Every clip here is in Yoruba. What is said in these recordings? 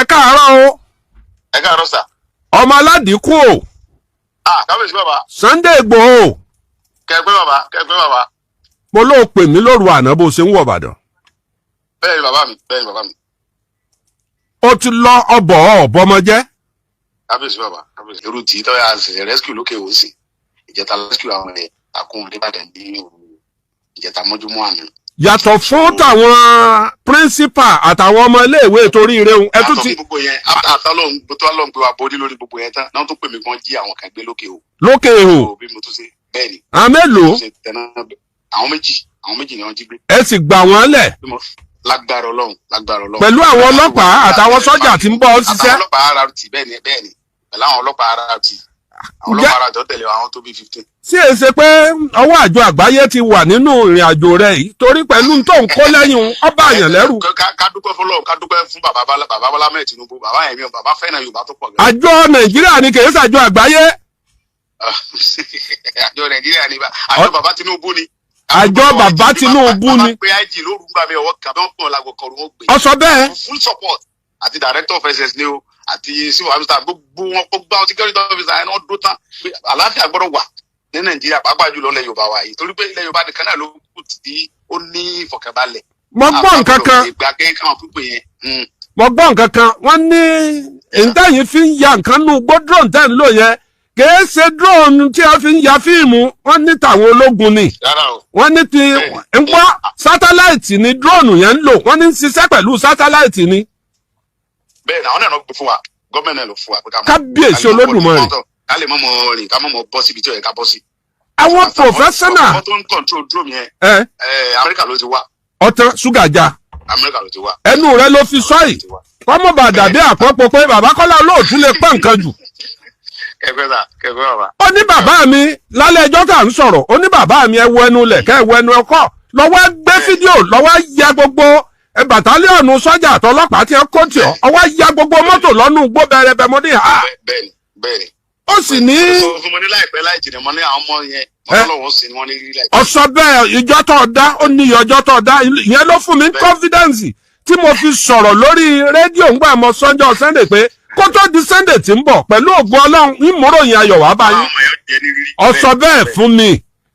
Ẹ káàárọ̀ o. Ẹ káàárọ̀ sà. Ọmọ aládìkú o. Ah, kábíyèsí bàbá. Sunday Igboho. Kẹgbẹ́ bàbá, kẹgbẹ́ bàbá. Mo lóò pè mí lóru àná bó ṣe ń wọ̀ Ìbàdàn. Bẹ́ẹ̀ ni bàbá mi, bẹ́ẹ̀ ni bàbá mi. Ó ti lọ ọbọ̀ ọ̀bọmọjẹ́. Kábíyèsí bàbá, kábíyèsí. Irú tí tọ́yà ṣẹ̀ṣẹ̀ rescue lókè wò sí. Ìjẹta rescue àwọn ẹ̀ àkóhùn Ìbàdàn ní òru ìjẹta mọ́júmọ́ àná. Yàtọ̀ fún tàwọn principal àtàwọn ọmọ iléèwé torí ire òun ẹ tún Yàtọ̀ ti fún gbogbo yẹn, àtàlọ́hún tó lọ́n gbé wa borí lórí gbogbo yẹn tán, náà tó pè mí kan jí àwọn kan gbé lókè o. Lókè ihò. So, bí mo tún ṣe bẹ́ẹ̀ ni. Àwọn mélòó? Mo ṣe tẹná àwọn méjì, àwọn méjì ni wọ́n jí gbé. Ẹ sì gbà wọ́n lẹ̀? Bí mo lágbára Ọlọ́run, lágbára Ọlọ́run. Pẹ̀lú àwọn ọlọ́pàá àtàwọn sọ́jà tí ń bọ́ ọ ṣiṣẹ́. Àtàwọn ọlọ́pàá RRT, bẹ́ẹ̀ ni, bẹ́ẹ̀ ni, pẹ̀lú àwọn ọlọ́pàá RRT, àwọn ọlọ́pàá RRT tó tẹ̀lé àwọn tó bí 15. Sí è ṣe pé ọwọ́ àjọ àgbáyé ti wà nínú ìrìn àjò rẹ yìí, torí pẹ̀lú tó ń kó lẹ́yìn òun, ọba àyàn lẹ́rù. Ká dúpẹ́ fọlọ́run, ká dúpẹ́ fún bàbá Bọ́lá, bàbá Bọ́lá mẹ́ẹ̀ Tinubu, bàbá yẹn mi ò, bàbá fẹ́ràn Yorùbá tó pọ̀ gan. Àjọ Nàìjíríà ni, kì í ṣàjọ àgbáyé. Àjọ Nàìjíríà ni, àjọ bàbá Tinubu ni. Àjọ bàbá Tinubu ni. Bàbá pé IG lóru gbà mí ọwọ́ kàbí wọ́n pọ̀ lágbo kọrù wọn gbé. Ọ sọ bẹ́ẹ̀. Full support àti director of SS ni o, àti civil officer, gbogbo wọn, gbogbo àwọn security officer yẹn, wọ́n dó tán pé àlàáfíà gbọ́dọ̀ wà ní Nàìjíríà, pàápàá jùlọ ilẹ̀ Yorùbá wa yìí, torí pé ilẹ̀ Yorùbá nìkan náà ló kù tí ó ní ìfọ̀kànbalẹ̀. Mo gbọ́ nǹkan kan. Ìgbà kékeré pípé yẹn. Mo gbọ́ nǹkan kan, wọ́n ní ìtẹ̀yìn fi ń ya nǹkan nù gbó, drone tẹ̀ ń lò yẹn kìí ṣe drone tí a fi ń ya fíìmù, wọ́n ní tàwọn ológun ni. Rárá o. Wọ́n ní ti ń gbọ́ satellite ni drone yẹn ń lò, wọ́n ní ń ṣiṣẹ́ pẹ̀lú satellite ni. Bẹ́ẹ̀ ni, àwọn náà ló gbé fún wa, gọ́ọ̀mẹ̀ntì náà ló fún wa pé ká mọ̀- Kábíyèsí ká lè mọ̀ Olódùmarè. Ká lè mọ̀ mọ̀ rìn, ká mọ̀ mọ̀ bọ́ síbi tí ó yẹ ká bọ́ sí. Àwọn professional. Àwọn tó ń control drone yẹn, ẹ Amẹ́ríkà ló ti wá. Ọtán ṣúgà já. Amẹ́ríkà ló ti wá. Ẹnu rẹ ló fi sọ yìí, kọ́mọ̀ bá dàbí àpọ́pọ́ pé bàbá Kọ́lá Olóòtú lè pọ́n nǹkan jù. Kẹfẹ́ sà, kẹfẹ́ bàbá. Ó ní bàbá mi lálẹ́ ẹjọ́ tá à ń sọ̀rọ̀, ó ní bàbá mi, ẹ wo ẹnu lẹ̀ kẹ́ ẹ wo ẹnu ẹkọ́ lọ́wọ́, gbé fídíò lọ́wọ́, ya gbogbo ẹ battalion sọ́jà àtọlọ́pàá tí ẹ kó tì ọ́ ọwọ́, ya gbogbo mọ́tò lọ́nù gbó bẹ̀rẹ̀ mọ́ ní ha. Bẹ́ẹ̀ ni, bẹ́ẹ̀ ni. Ó sì ní. Sọ fún mi ní láìpẹ́ láì jìnnà, mo ní àwọn ọmọ yẹn, mo Ẹ? lọ́wọ́ sí ni wọ́n ní rí láìpẹ́. Ọ̀sọ́ bẹ́ẹ̀, ìjọ tó dá ó ní iye ọjọ́ tó dá ìyẹn ló fún mi ní confidence tí mo fi sọ̀rọ̀ lórí rédíò ńgbà mọ sọ́njọ́ Sunday pé kó tó di Sunday tí ń bọ̀, pẹ̀lú ògo Ọlọ́run, ìmúròyìn ayọ̀ wá báyìí. Àwọn ọmọ yẹn jẹ ní rírí. Ọ̀sọ́ bẹ́ẹ̀ fún mi,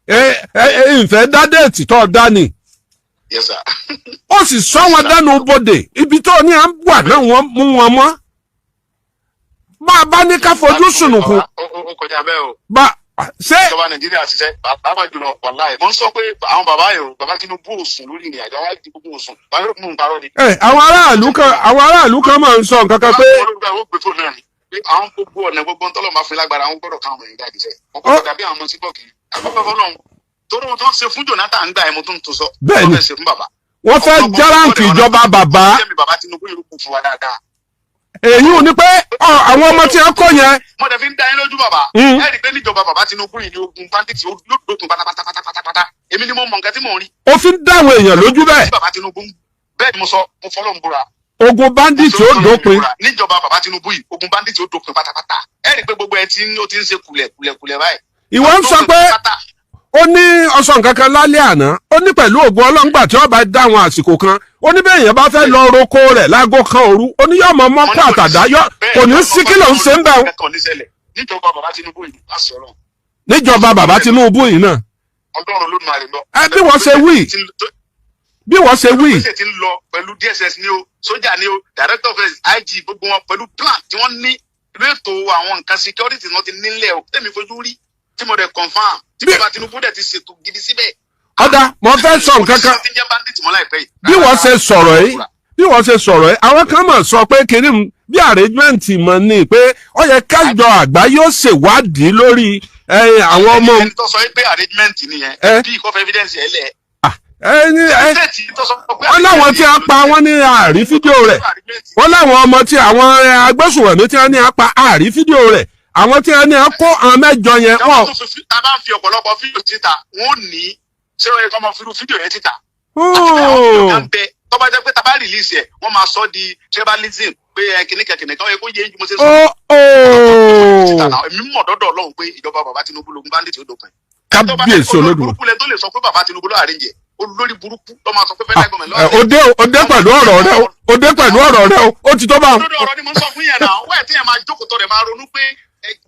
ẹ ẹ ẹ ìfẹ́ dá date tó dá ni. Yes sir. Ó sì sọ wọn dẹnu bodè ibi tó ní à ń wà náà, wọ́n mú wọn mọ́ bá a bá ní ká fojú sùnùkùn. Ó kọjá bẹ́ẹ̀ o. Bá ṣé. Ìjọba Nàìjíríà ṣiṣẹ́, pàápàá jùlọ, wàláì, mo ń sọ pé àwọn bàbá yìí o, bàbá Tinubu ò sùn lórí ìrìn àjò, àwọn àti gbogbo ò sùn, bàbá yóò mú un parọ́ ni. Ẹ àwọn aráàlú kan máa ń sọ nǹkan kan pé. Àwọn gbé fóònù náà ni pé àwọn gbogbo ọ̀nà, gbogbo ntọ́lọ́ máa fi lágbára, àwọn gbọ́dọ̀ káwọn èèyàn jáde sẹ́, wọn kò dàbí àwọn ọmọ síbọ̀kì àkọ́kọ́ fọlọ́run torí wọn tó ń ṣe fún Jonathan ń gbà ẹ̀, mo tún ń tún sọ. Bẹ́ẹ̀ni. Wọ́n fẹ́ ṣe fún bàbá. Wọ́n fẹ́ járáǹkì ìjọba bàbá. Jẹ́mi bàbá Tinubu yìí kù fún wa dáadáa. Èyí ò ní pé ọ, àwọn ọmọ tí wọ́n kó yẹn. Mo dẹ̀ fi ń dá yín lójú, bàbá. Ẹ rí i pé níjọba bàbá Tinubu yìí ni ogun bandits yóò dópin pátápátá pátápátá. Èmi ni mo mọ nǹkan tí mò ń rí. Ó fi ń dá àwọn èèyàn lójú bẹ́ẹ̀. Tí bàbá Tinubu ń bẹ́ẹ̀ ni mo sọ, mo fọlọ́ ń búra. Ogun bandit ó dópin. Níjọba bàbá Tinubu yìí, ogun bandits ó dópin pátápátá. Ẹ rí i pé gbogbo ẹ ti ń ó ti ń ṣe kulẹ̀ kulẹ̀ kulẹ̀ báyìí. Ìwọ ń sọ pé ó ní ọsàn kankan lálẹ́ àná, ó ní pẹ̀lú ògùn ọlọ́ngbà tí wọ́n bá dá àwọn àsìkò kan, ó ní bẹ́ẹ̀ yẹn bá fẹ́ lọ roko rẹ̀ láago 1 òru, ó ní yóò mọ mọ́kọ́ àtàdá yọ, kò ní sí kí ló ń ṣe ń bẹ̀ o. Níjọba bàbá Tinubu yìí, á sọ̀rọ̀. Níjọba bàbá Tinubu yìí náà. Ọlọ́run ló máa rìn lọ. Ẹ bí wọ́n ṣe wí, bí wọ́n ṣe wí. Ṣe ti ń lọ pẹ̀lú DSS ni o, sójà ni o, director of IG, gbogbo wọn pẹ̀lú plan tí wọ́n ní lẹ́tọ̀ àwọn nǹkan security náà ti nílẹ̀ o, tẹ̀mí fojú rí tí mo dẹ̀ confirm tí bàbá Tinubu dẹ̀ ti ṣètò gidi síbẹ̀. Ọ̀dà, mo fẹ́ sọ nǹkan kan. Tí ń jẹ́ bandit mọ́ láìpẹ́ yìí. Bí wọ́n ṣe sọ̀rọ̀ yìí, bí wọ́n ṣe sọ̀rọ̀ yìí, àwọn kan mọ̀ sọ pé kiri bí arrangement mọ̀ ni pé ó yẹ kájọ àgbáyé ó ṣèwádìí lórí àwọn ọmọ. Ẹni tó sọ pé arrangement nìyẹn, bí ìkọ́fẹ́ evidence ẹ̀ lẹ̀. Ẹni ẹ State tó sọ pé wọ́n láwọn tí a pa, wọ́n ní àrí fídíò rẹ̀, wọ́n láwọn ọmọ tí àwọn agbésùnmọ̀mí tí wọ́n ní a pa, àrí fídíò rẹ̀, àwọn tí wọ́n ní a kó àwọn mẹ́jọ yẹn Táwọn wọ́n. tó fi tá a bá ń fi ọ̀pọ̀lọpọ̀ fídíò síta, wọ́n ò ní ṣé ó yẹ kó máa fi irú fídíò yẹn síta. Àti pé àwọn fídíò kan bẹ tó bá jẹ́ pé tá a bá release ẹ̀, wọ́n máa sọ di tribalism pé ẹ kìnnìkan kìnnìkan, ó yẹ kó yé ju mo ṣe sọ. Síta náà, èmi mọ̀ dọ́dọ̀ Ọlọ́run pé ìjọba bàbá Tinubu lógun bandit ó dópin. Kábíyèsí Olódùmarè. Olódùmarè tó lè sọ pé bàbá Tinubu ló arrange ẹ̀. Olórí burúkú ló máa sọ pé federal government lọ́wọ́. Òde òde pẹ̀lú ọ̀rọ̀ rẹ o, òde pẹ̀lú ọ̀rọ̀ rẹ o, ó ti tó bá wọn. Lórí ọ̀rọ̀ ni mo ń sọ fún yẹn náà. Wẹ́ẹ̀ tí yẹn máa jókòó tọ́ rẹ̀, máa ronú pé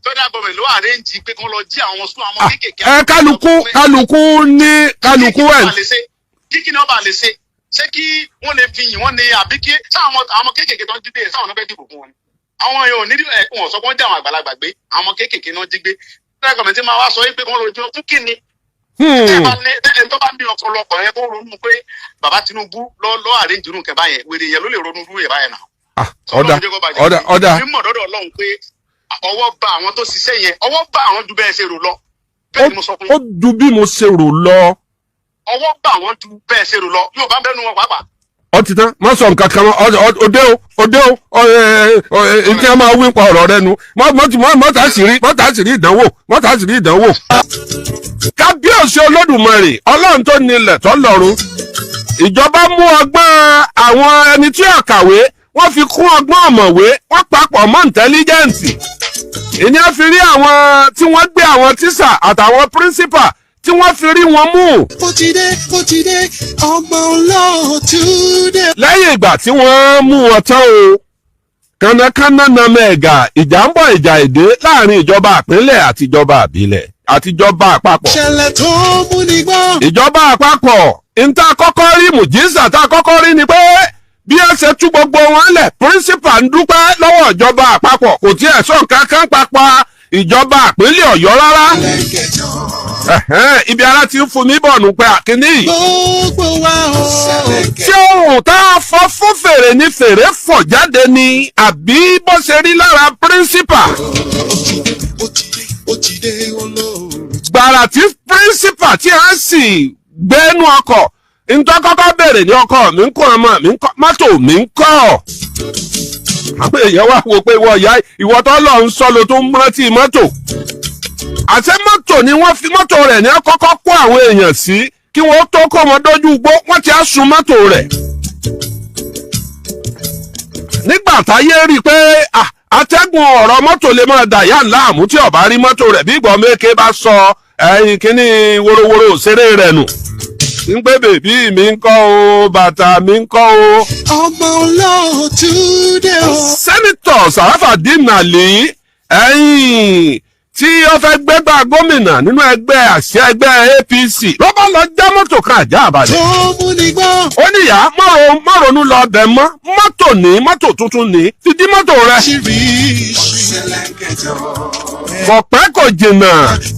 federal government ló arrange pé kí wọ́n lọ jí àwọn school, àwọn kéékèèké. Ẹ kálukú kálukú ní kálukú ẹ. Kí ni ọba lè ṣe? Ṣé kí wọ́n lè fi yìn wọ́n ní, àbí kí sáwọn àwọn kéékèèké tó ń jí gbé, sáwọn náà fẹ́ dìbò fún wọn ni? Àwọn yẹn ò ní ẹ, wọn sọ pé wọ́n jẹ́ àwọn àgbàlagbà gbé, àwọn kéékèèké náà jí gbé. Federal government máa wá sọ pé kí wọ́n lọ jí wọn fún kí ni? Ẹ bá ní ẹ tó bá ní ọpọlọpọ yẹn kó ronú pé bàbá Tinubu lọ arrange irú nǹkan báyẹn, wèrè yẹn ló lè ronú irú yẹn báyẹn náà. Ọ̀dà ọ̀dà ọ̀dà. Mímọ̀ dọ́dọ̀ Ọlọ́run pé ọwọ́ bá àwọn tó ṣiṣẹ́ yẹn, ọwọ́ bá àwọn ju bẹ́ẹ̀ ṣe rò lọ. Bẹ́ẹ̀ ni mo sọ fún Ó yín. ju bí mo ṣe rò lọ. Ọwọ́ bá àwọn ju bẹ́ẹ̀ ṣe rò lọ. Yóò bá ń bẹ́nu wọn pàápàá. Ọ ti tán, má sọ nǹkan kan mọ́. Òde o, òde o, ọ ẹ ọ ẹ tí a máa wí pa ọ̀rọ̀ rẹ nu. Mọ́tà sì rí ìdánwò, mọ́tà sì rí ìdánwò. Kábíyèsí Olódùmarè, Ọlọ́run tó nílẹ̀ tó lọ́run, ìjọba mú ọgbọ́n àwọn ẹni tí ò kàwé, wọ́n fi kún ọgbọ́n ọ̀mọ̀wé, wọ́n papọ̀ mọ́ intelligence. Ìní á fi rí àwọn tí wọ́n gbé, àwọn tíṣà àtàwọn principal tí wọ́n fi rí wọn mú. Ó ti dé, ó ti dé, ọmọ olóòtú dé. Lẹ́yìn ìgbà tí wọ́n mú wọn tán o, kànákànná nàmẹ́ ẹ̀gà, ìjà ń bọ̀, ìjà èdè láàrin ìjọba àpínlẹ̀ àti ìjọba àbílẹ̀ àti ìjọba àpapọ̀. Ṣẹlẹ̀ tó múni gbọ́. Ìjọba àpapọ̀, níta kọ́kọ́ rí, mùjísà tá a kọ́kọ́ rí ni pé bí ẹ ṣe tú gbogbo wọn lẹ̀, principal ń dúpẹ́ lọ́wọ́ ìjọba àpapọ̀, kò tiẹ̀ sọ nǹkan kan papọ̀ ìjọba àpínlẹ̀ Ọ̀yọ́ rárá. Ẹ̀hẹ́n, ibi ara ti ń fún mi bọ̀ nù pé àkíní yìí. Gbogbo wa o. Ṣé ohun tá a fọ fún fèrè ni fèrè fọ̀ jáde ni, àbí bó ṣe rí lára principal? Ó ti dé, ó ti dé, olóòtú. Gbàrà tí principal tí a sì gbẹ́nu ọkọ̀, ntọ́ kọ́kọ́ bèrè ní, ọkọ mi ń kọ́, ọmọ mi ń kọ́, mọ́tò mi ń kọ́. Àwọn èèyàn wá wò pé ìwọ ìyá, ìwọ tó lọ ń sọ ló tó ń rántí mọ́tò. Àṣẹ mọ́tò ni wọ́n fi mọ́tò rẹ̀ ní kọ́kọ́ kó àwọn èèyàn sí kí wọ́n tó kó wọn dójú igbó, wọ́n ti á sun mọ́tò rẹ̀. Nígbà táyé rí i pé atẹ́gùn ọ̀rọ̀ mọ́tò lè máa dà yá ńlá àmú tí ọ̀bá rí mọ́tò rẹ̀, bí ìgbọ́n méke bá sọ ẹyin kínní worowóró òṣèré rẹ̀ nù, ń pé baby mi ń kọ́ o, bàtà mi ń kọ́ o. Ọmọ olóòtú dé o. Senator Sarafadeen Ali, ẹ̀yìn tí ó fẹ́ gbégbá gómìnà nínú ẹgbẹ́ àsíá ẹgbẹ́ APC, ló bá lọ já mọ́tò kan àjá àbàdàn. Tó múni gbọ́. Ó níyà márùn lọ bẹ̀ mọ́ mọ́tò, ní mọ́tò tuntun, ní fi dí mọ́tò rẹ̀. Ṣíríṣi. Kò pẹ́ kò jìnnà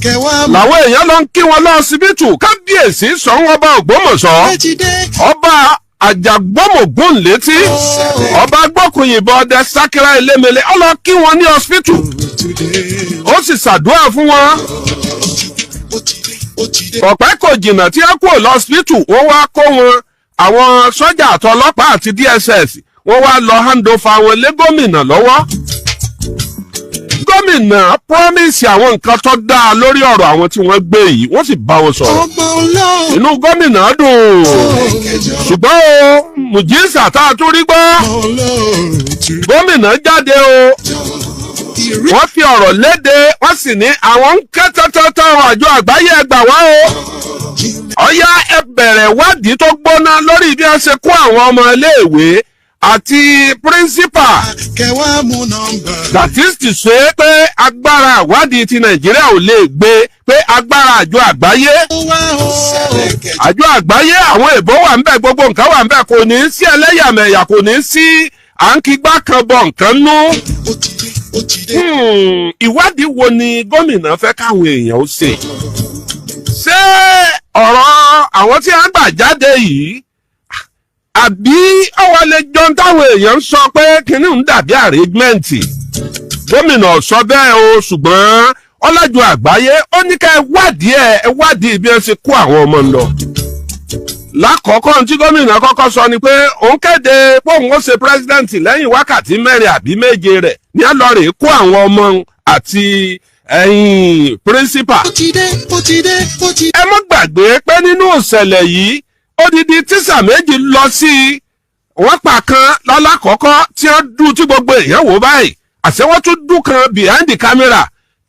Kẹwàá mú. làwọn èèyàn lọ ń kí wọn lọ síbítù. Kábíyèsí Ṣọ̀ún ọba Ògbómọ̀ṣọ́, Ẹ ti dé. Ọba Àjàgbọ́mọ̀gùn létí, ọba gbọ́kùnyìnbọn ọdẹ Sákírá Elémele, ó lọ kí wọn ní hospital, ó sì ṣàdúrà fún wọn. Ó ti dé, ó ti dé. Kò pẹ́ kò jìnnà tí wọ́n kúrò lọ́sibítù, wọ́n wá kó wọn, àwọn sọ́jà àtọlọ́pàá àti DSS, wọ́n wá lọ handover wọn lé gómìnà lọ́wọ́. Gómìnà promise àwọn nǹkan tó dáa lórí ọ̀rọ̀ àwọn tí wọ́n gbé yìí, wọ́n sì bá wọn sọ̀rọ̀. Ọmọ olóòtú. Inú gómìnà dùn, ṣùgbọ́n o, mùjísà tá a tún rí gbọ́, Olóòtú. gómìnà jáde o, Ìrí. wọ́n fi ọ̀rọ̀ léde, wọ́n sì ní àwọn ń ké tọ́tọ́tọ́, àjọ àgbáyé, ẹgbà wá o, ọ̀yá ẹ bẹ̀rẹ̀ wádìí tó gbóná lórí bí wọ́n ṣe kó àwọn ọmọ iléèwé àti principal. Kẹwàá mú nọ́mbà. That is to say pé agbára àwádìí ti Nàìjíríà ò lè gbé, pé agbára àjọ àgbáyé, Ó wá o. àjọ àgbáyé, àwọn èbó wà ń bẹ̀, gbogbo nǹkan wà ń bẹ̀, kò ní í sí ẹlẹ́yàmẹ̀yà, kò ní í sí à ń kígbá kan bọ̀ nǹkan nú. Ó ti dé, ó ti dé. Ìwádìí wo ni gómìnà fẹ́ káwọn èèyàn ó ṣe? Ṣé ọ̀rọ̀ àwọn tí a ń gbà jáde yìí, àbí ọwọ́ lè jọ táwọn èèyàn ń sọ pé kínní ń dàbí arrangement? Gómìnà sọ bẹ́ẹ̀ o, ṣùgbọ́n ọlọ́jọ́ àgbáyé, ó ní ká ẹ wádìí, ẹ wádìí bí wọ́n ṣe kó àwọn ọmọ ń lọ. Lákọ̀ọ́kọ́ tí gómìnà kọ́kọ́ sọ ni pé òun kéde pé òun ó ṣe president lẹ́yìn wákàtí 4 àbí 7 rẹ̀ ní àlọ́rẹ̀ kó àwọn ọmọ àti ẹ̀yìn principal. Ó ti dé, ó ti dé, ó ti Ẹ mọ́ gbàgbé pé nínú ìṣẹ̀lẹ̀ yìí, odidi tíṣà 2 lọ sí i, wọ́n pa kan lọ́lákọ̀ọ́kọ́ tí wọ́n dú tí gbogbo èèyàn wò báyìí, àṣẹ wọ́n tún dún kan behind the camera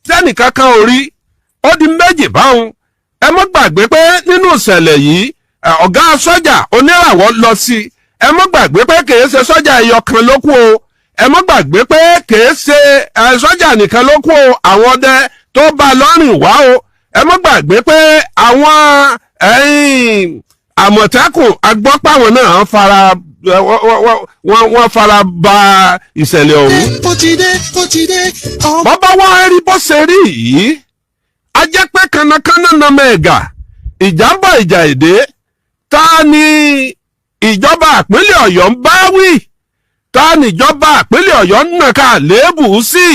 tẹ́nìkan kan ò rí, ó di 2 báwọn. Ẹ mọ́ gbàgbé pé nínú ìṣẹ̀lẹ̀ yìí, Ọ̀gá sọ́jà oníràwọ̀ lọ sí. Ẹ mọ́ gbàgbé pé kìí ṣe sọ́jà ẹyọ kan ló kú o. Ẹ mọ́ gbàgbé pé kìí ṣe sọ́jà nìkan ló kú o, àwọn ọdẹ tó bá lọ́rìn wá o. Ẹ mọ́ gbàgbé pé àwọn Àmọ̀tẹ́kùn agbọ́pàwọn náà fara wọ́n fara ba ìṣẹ̀lẹ̀ ọ̀hún. Ó ti dé, ó ti dé, ọmọ. Bọ́bá wá rí bó ṣe rí yìí, a jẹ́ pé kánnakánná nàmọ ẹ̀gà, ìjà ń bọ̀, ìjà èdè. Ta ni ìjọba ìpínlẹ̀ Ọ̀yọ́ ń bá wí? Ta ni ìjọba ìpínlẹ̀ Ọ̀yọ́ ń nàka léèbù sí?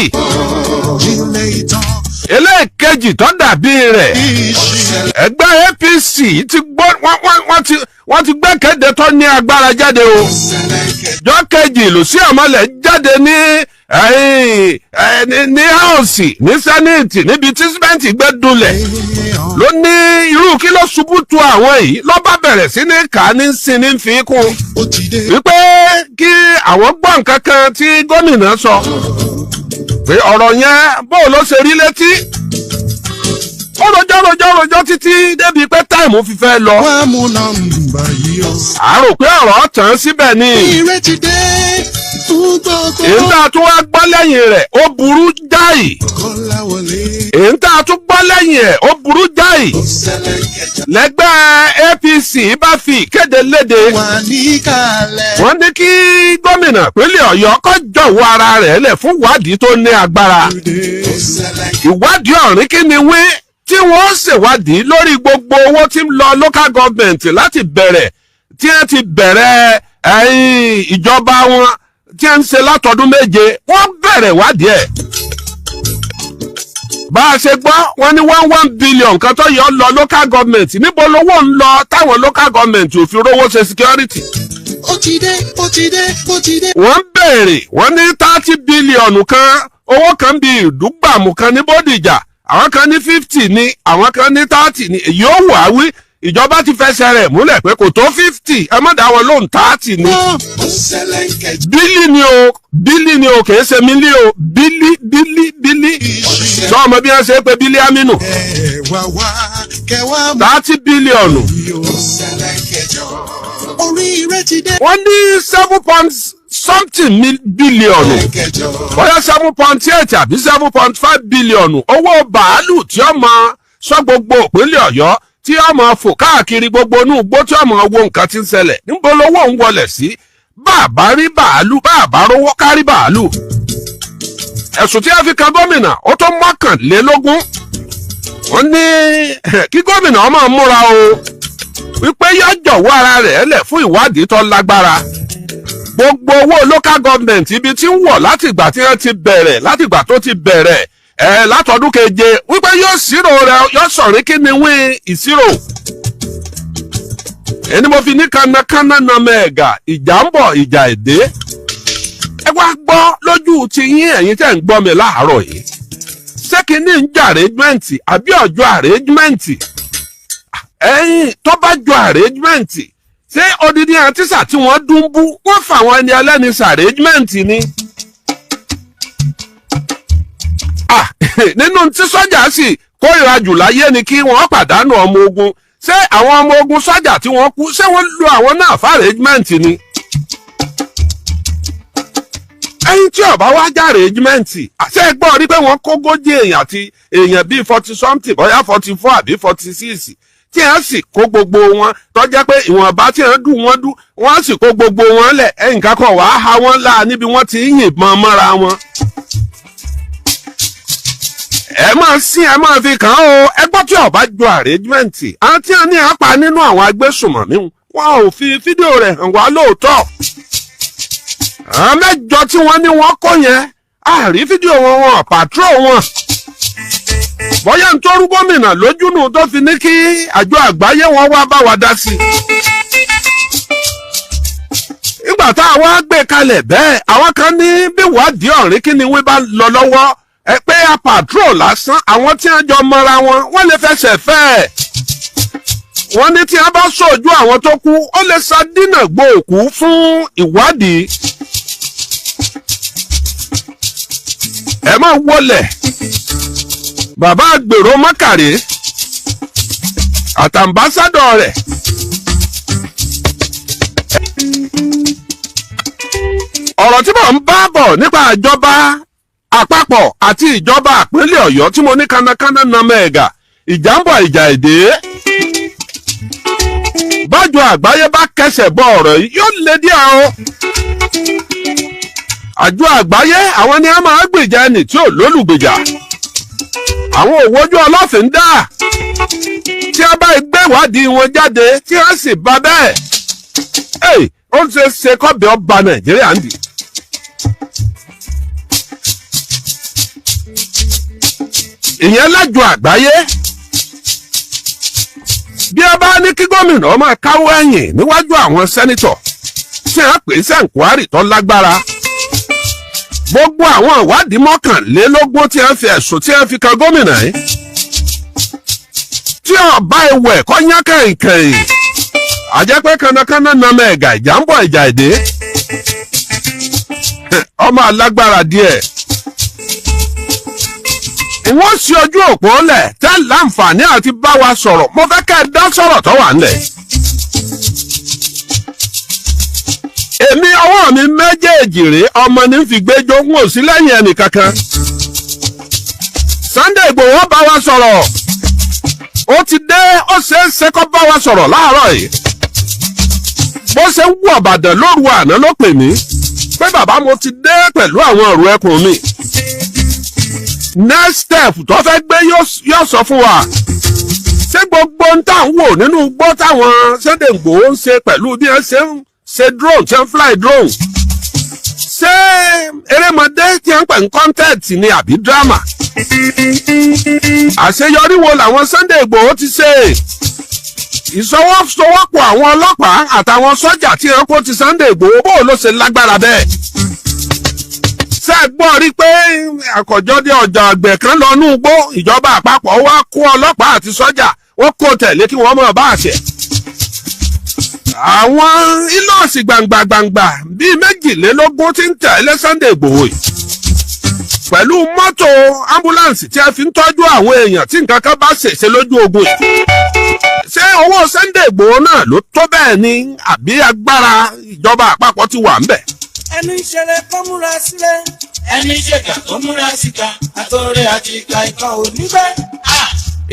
Jílẹ̀ ìtàn. Eléèkejì tó dàbí rẹ̀, Ìṣẹ̀lẹ̀. ẹgbẹ́ APC ti gbọ́, wọ́n ti gbẹ́kẹ̀dé tó ní agbára jáde o. Jọ́ kejì ìlú sí ọ̀mọ́lẹ̀ jáde ní House, ní Senate, níbi tí símẹ́ǹtì gbé dulẹ̀, ló ní irú kí ló ṣubú tu àwọn yìí, ló bá bẹ̀rẹ̀ sí ní kà á ní sin ní fi kún Ó ti dé. wípé kí àwọn gbọ́ nǹkan kan tí gómìnà sọ, pé ọ̀rọ̀ yẹn bó ló ṣe rí létí. Ó rojọ́ rojọ́ rojọ́ títí débi pé time fi fẹ́ lọ. Wá mú nọ́mbà yìí o. Àrò pé ọ̀rọ̀ tán síbẹ̀ ni. Ìrètí dé fún gbogbo. Èyí tá a tún wá gbọ́ lẹ́yìn rẹ̀, ó burú jáì. Kọ́láwọlé. Èyí tá a tún gbọ́ lẹ́yìn ẹ̀, ó burú jáì. Lẹ́gbẹ́ APC bá fi ìkéde léde. Wà níkàlẹ̀. Wọ́n ní kí gómìnà ìpínlẹ̀ Ọ̀yọ́ kó jọ̀wọ́ ara rẹ̀ lẹ̀ fún ìwádìí tó ní agbára, ìwádìí ọ̀rìn kí ni wí, tí wọ́n ṣèwádìí lórí gbogbo owó tí ń lọ local government láti bẹ̀rẹ̀ tí wọ́n ti bẹ̀rẹ̀ ẹ̀yìn ìjọba wọn tí wọ́n ń ṣe látọdún 7. Wọ́n bẹ̀rẹ̀ ìwádìí ẹ̀. Bá a ṣe gbọ́, wọ́n ní 1.1 billion kan tó yọ lọ local government. Níbo lowó ń lọ táwọn local government ò fi rówó ṣe security? Ó ti dé, ó ti dé, ó ti dé. Wọ́n béèrè, wọ́n ní 30 billion kan, owó kan bíi ìdúgbàmù kan ní Bódìjà. Àwọn kan ní 50 ní, àwọn kan ní 30 ní. Èyí ó wà wí, ìjọba ti fẹsẹ̀ rẹ̀ múlẹ̀ pé kò tó 50. Ẹ má dá wọn lóhùn, 30 ní. Billion ni o, billion ni o, kìí ṣe milli o. Billi billi billi, sọ ọmọ bí wọ́n ṣe é pé bílí amínú. Ẹ wá wá kẹwàá mú. 30 billion. Oríire ti dé. Wọ́n ní seven point something billion, bóyá 7.8 àbí 7.5 billion, owó bàálù tí ó máa sọ gbogbo ìpínlẹ̀ Ọ̀yọ́, tí ó máa fò káàkiri gbogbo inú igbó, tí ó máa wo nǹkan tí ń ṣẹlẹ̀. Níbo lowó ń wọlé sí? Bàbá rí bàálù, bàbá rówó kárí bàálù. Ẹ̀sùn tí a fi kan gómìnà, ó tó 21. Wọ́n ní kí gómìnà ó máa múra o, wípé yóò jọ̀wọ́ ara rẹ̀ lẹ̀ fún ìwádìí tó lágbára, gbogbo owó local government, ibi tí ń wọ̀ láti ìgbà tí wọ́n ti bẹ̀rẹ̀, láti ìgbà tó ti bẹ̀rẹ̀ ẹ̀ látọdún 7, wípé yóò ṣírò rẹ̀, yóò sọ̀rí kí ni wí ìṣirò. Ẹni mo fi ní kánnakánná nàmọ ẹ̀gà, ìjà ń bọ̀, ìjà èdè. Ẹ wá gbọ́ lójú ti yín, ẹ̀yin tẹ́ ń gbọ́ mi láàárọ̀ yìí, ṣé kínní ń jẹ́ arrangement àbí ọjọ́ arrangement? Ẹ̀yin tó bá jọ arrangement, ṣé odidi àtísà tí wọ́n dún bú, wọ́n fà wọ́n ẹni ẹlẹ́ni sí arrangement ni? Ah, nínú tí sọ́jà sì kórìíra jù láyé ni kí wọ́n pàdánù ọmọ ogun. Ṣé àwọn ọmọ ogun sọ́jà tí wọ́n kú, ṣé wọ́n lo àwọn náà fún arrangement ni? Ẹyin tí ọba wá já arrangement, àṣẹ gbọ́ rí pé wọ́n kógójì èèyàn àti èèyàn bíi 40 something, bóyá 44 àbí 46, tí wọ́n sì kó gbogbo wọn, tó jẹ́ pé ìwọ̀nba tí wọ́n dùn wọ́n dùn, wọ́n sì kó gbogbo wọn lẹ̀, ẹnìkan kan wàá ha wọ́n láà níbi wọ́n ti ń yìnbọn mọ́ra wọn. Ẹ máa sí, ẹ máa fi kàn án o. Ẹ gbọ́, tí ọba jọ arrangement, àwọn tí wọ́n ní apá nínú àwọn agbésùnmọ̀mí, wọn ò fi fídíò rẹ̀ hàn wá lóòótọ́. Àwọn mẹ́jọ tí wọ́n ní wọ́n kó yẹn, àrí fídíò wọn, wọn patrol wọn. Bóyá ń tọ́rú gómìnà lójúnù tó fi ní kí àjọ àgbáyé wọn wá bá wa dá sí i. Nígbà tá a wá gbé kalẹ̀ bẹ́ẹ̀, àwọn kan ní bí wádìí ọ̀rìn kí ni wí bá lọ lọ́wọ́ ẹ, pé a patrol lásán, àwọn tí wọ́n jọ mọ́ra wọn, wọ́n lè fẹsẹ̀ fẹ́ ẹ̀. Wọ́n ní tí wọ́n bá sọ̀jú àwọn tó kú, ó lè sa dínà gbó òkú fún ìwádìí. Ẹ máa wọlẹ̀, bàbá àgbèrò mọ́kàrí àtàǹbásádọ̀ rẹ̀. Ọ̀rọ̀ tí mò ń bá bọ̀ nípa ìjọba àpapọ̀ àti ìjọba ìpínlẹ̀ Ọ̀yọ́ tí mo ní kánnakánná nàmọ ẹ̀gà, ìjà ń bọ̀, ìjà èdè. Bájọ àgbáyé bá kẹsẹ̀ bọ ọ̀rọ̀ yìí, yóò lé díẹ̀ o. Àjọ àgbáyé, àwọn ni a máa gbèjà ẹni tí ò lólùgbèjà. Àwọn òwòjú ọlọ́fìn dá tí a bá gbé ìwádìí wọn jáde, tí a sì bá bẹ́ẹ̀, ó ń ṣe ṣe kọ́bẹ̀ ọba Nàìjíríà ń dì. Ìyẹn lájọ àgbáyé. Bí a bá ní kí gómìnà máa káwọ́ ẹ̀yìn níwájú àwọn senator tí a pè sí enquiry tó lágbára, gbogbo àwọn ìwádìí 21 tí a fi ẹ̀sùn tí a fi kan gómìnà yìí, tí ọba ìwẹ̀ kọ́ yán kẹ̀kẹ́, àjẹpẹ́ kanakana nàmọ ẹ̀gà, ìjà ń bọ̀, ìjà èdè, ọmọ alágbára díẹ̀. Wọ́n ṣe ojú òpó lẹ̀ tẹ́ láǹfààní àti bá wa sọ̀rọ̀. Mo fẹ́ kẹ́ ẹ dá sọ̀rọ̀ tó wà ńlẹ̀. Èmi, ọwọ́ mi méjèèjì rèé, ọmọ ní fi gbẹ́jọ́, ń ò sí lẹ́yìn ẹnì kankan. Sunday Igboho bá wa sọ̀rọ̀, ó ti dé. Ó ṣeé ṣe kó bá wa sọ̀rọ̀ láàárọ̀ yìí. Bó ṣe ń wọ̀ Ìbàdàn lóru àná ló pè mí pé, "Bàbá, mo ti dé pẹ̀lú àwọn ọ̀rọ̀ ẹkùn mi." Next step tó fẹ́ gbé, yóò sọ fún wa. Ṣé gbogbo ń tà ń wò nínú igbó táwọn Sunday Igboho ń ṣe, pẹ̀lú bí wọ́n ṣe ń ṣe drone, ṣe ń fly drone, ṣé erémọdé tí wọ́n ń pè ní content ni àbí drama? Àṣeyọrí wo làwọn Sunday Igboho ti ṣe? Ìṣọwọ́sowọ́pọ̀ àwọn ọlọ́pàá àtàwọn sọ́jà tí wọ́n kó ti Sunday Igboho, bó ló ṣe lágbára bẹ́ẹ̀? Ṣé ẹ gbọ́ rí pé àkọ́jọ́dé ọjà àgbẹ̀ kan lọ nú igbó, ìjọba àpapọ̀ wá kó ọlọ́pàá àti sọ́jà, wọ́n kó tẹ̀lé kí wọ́n mọ̀ bá àṣẹ? Àwọn Hilux gbangba gbangba bíi 22 tí ń tẹ̀lé Sunday Igboho yìí pẹ̀lú mọ́tò ambulance tí a fi ń tọ́jú àwọn èèyàn tí nǹkan kan bá ṣèṣe lójú ogun yìí, ṣé owó Sunday Igboho náà ló tó bẹ́ẹ̀ ni, àbí agbára ìjọba àpapọ̀ ti wà ńbẹ̀? Ẹni ṣeré kó múra sílẹ̀, ẹni ṣèkà kó múra síta, àtọ̀rẹ́ àti ìka ìkan ò ní bẹ́ẹ̀.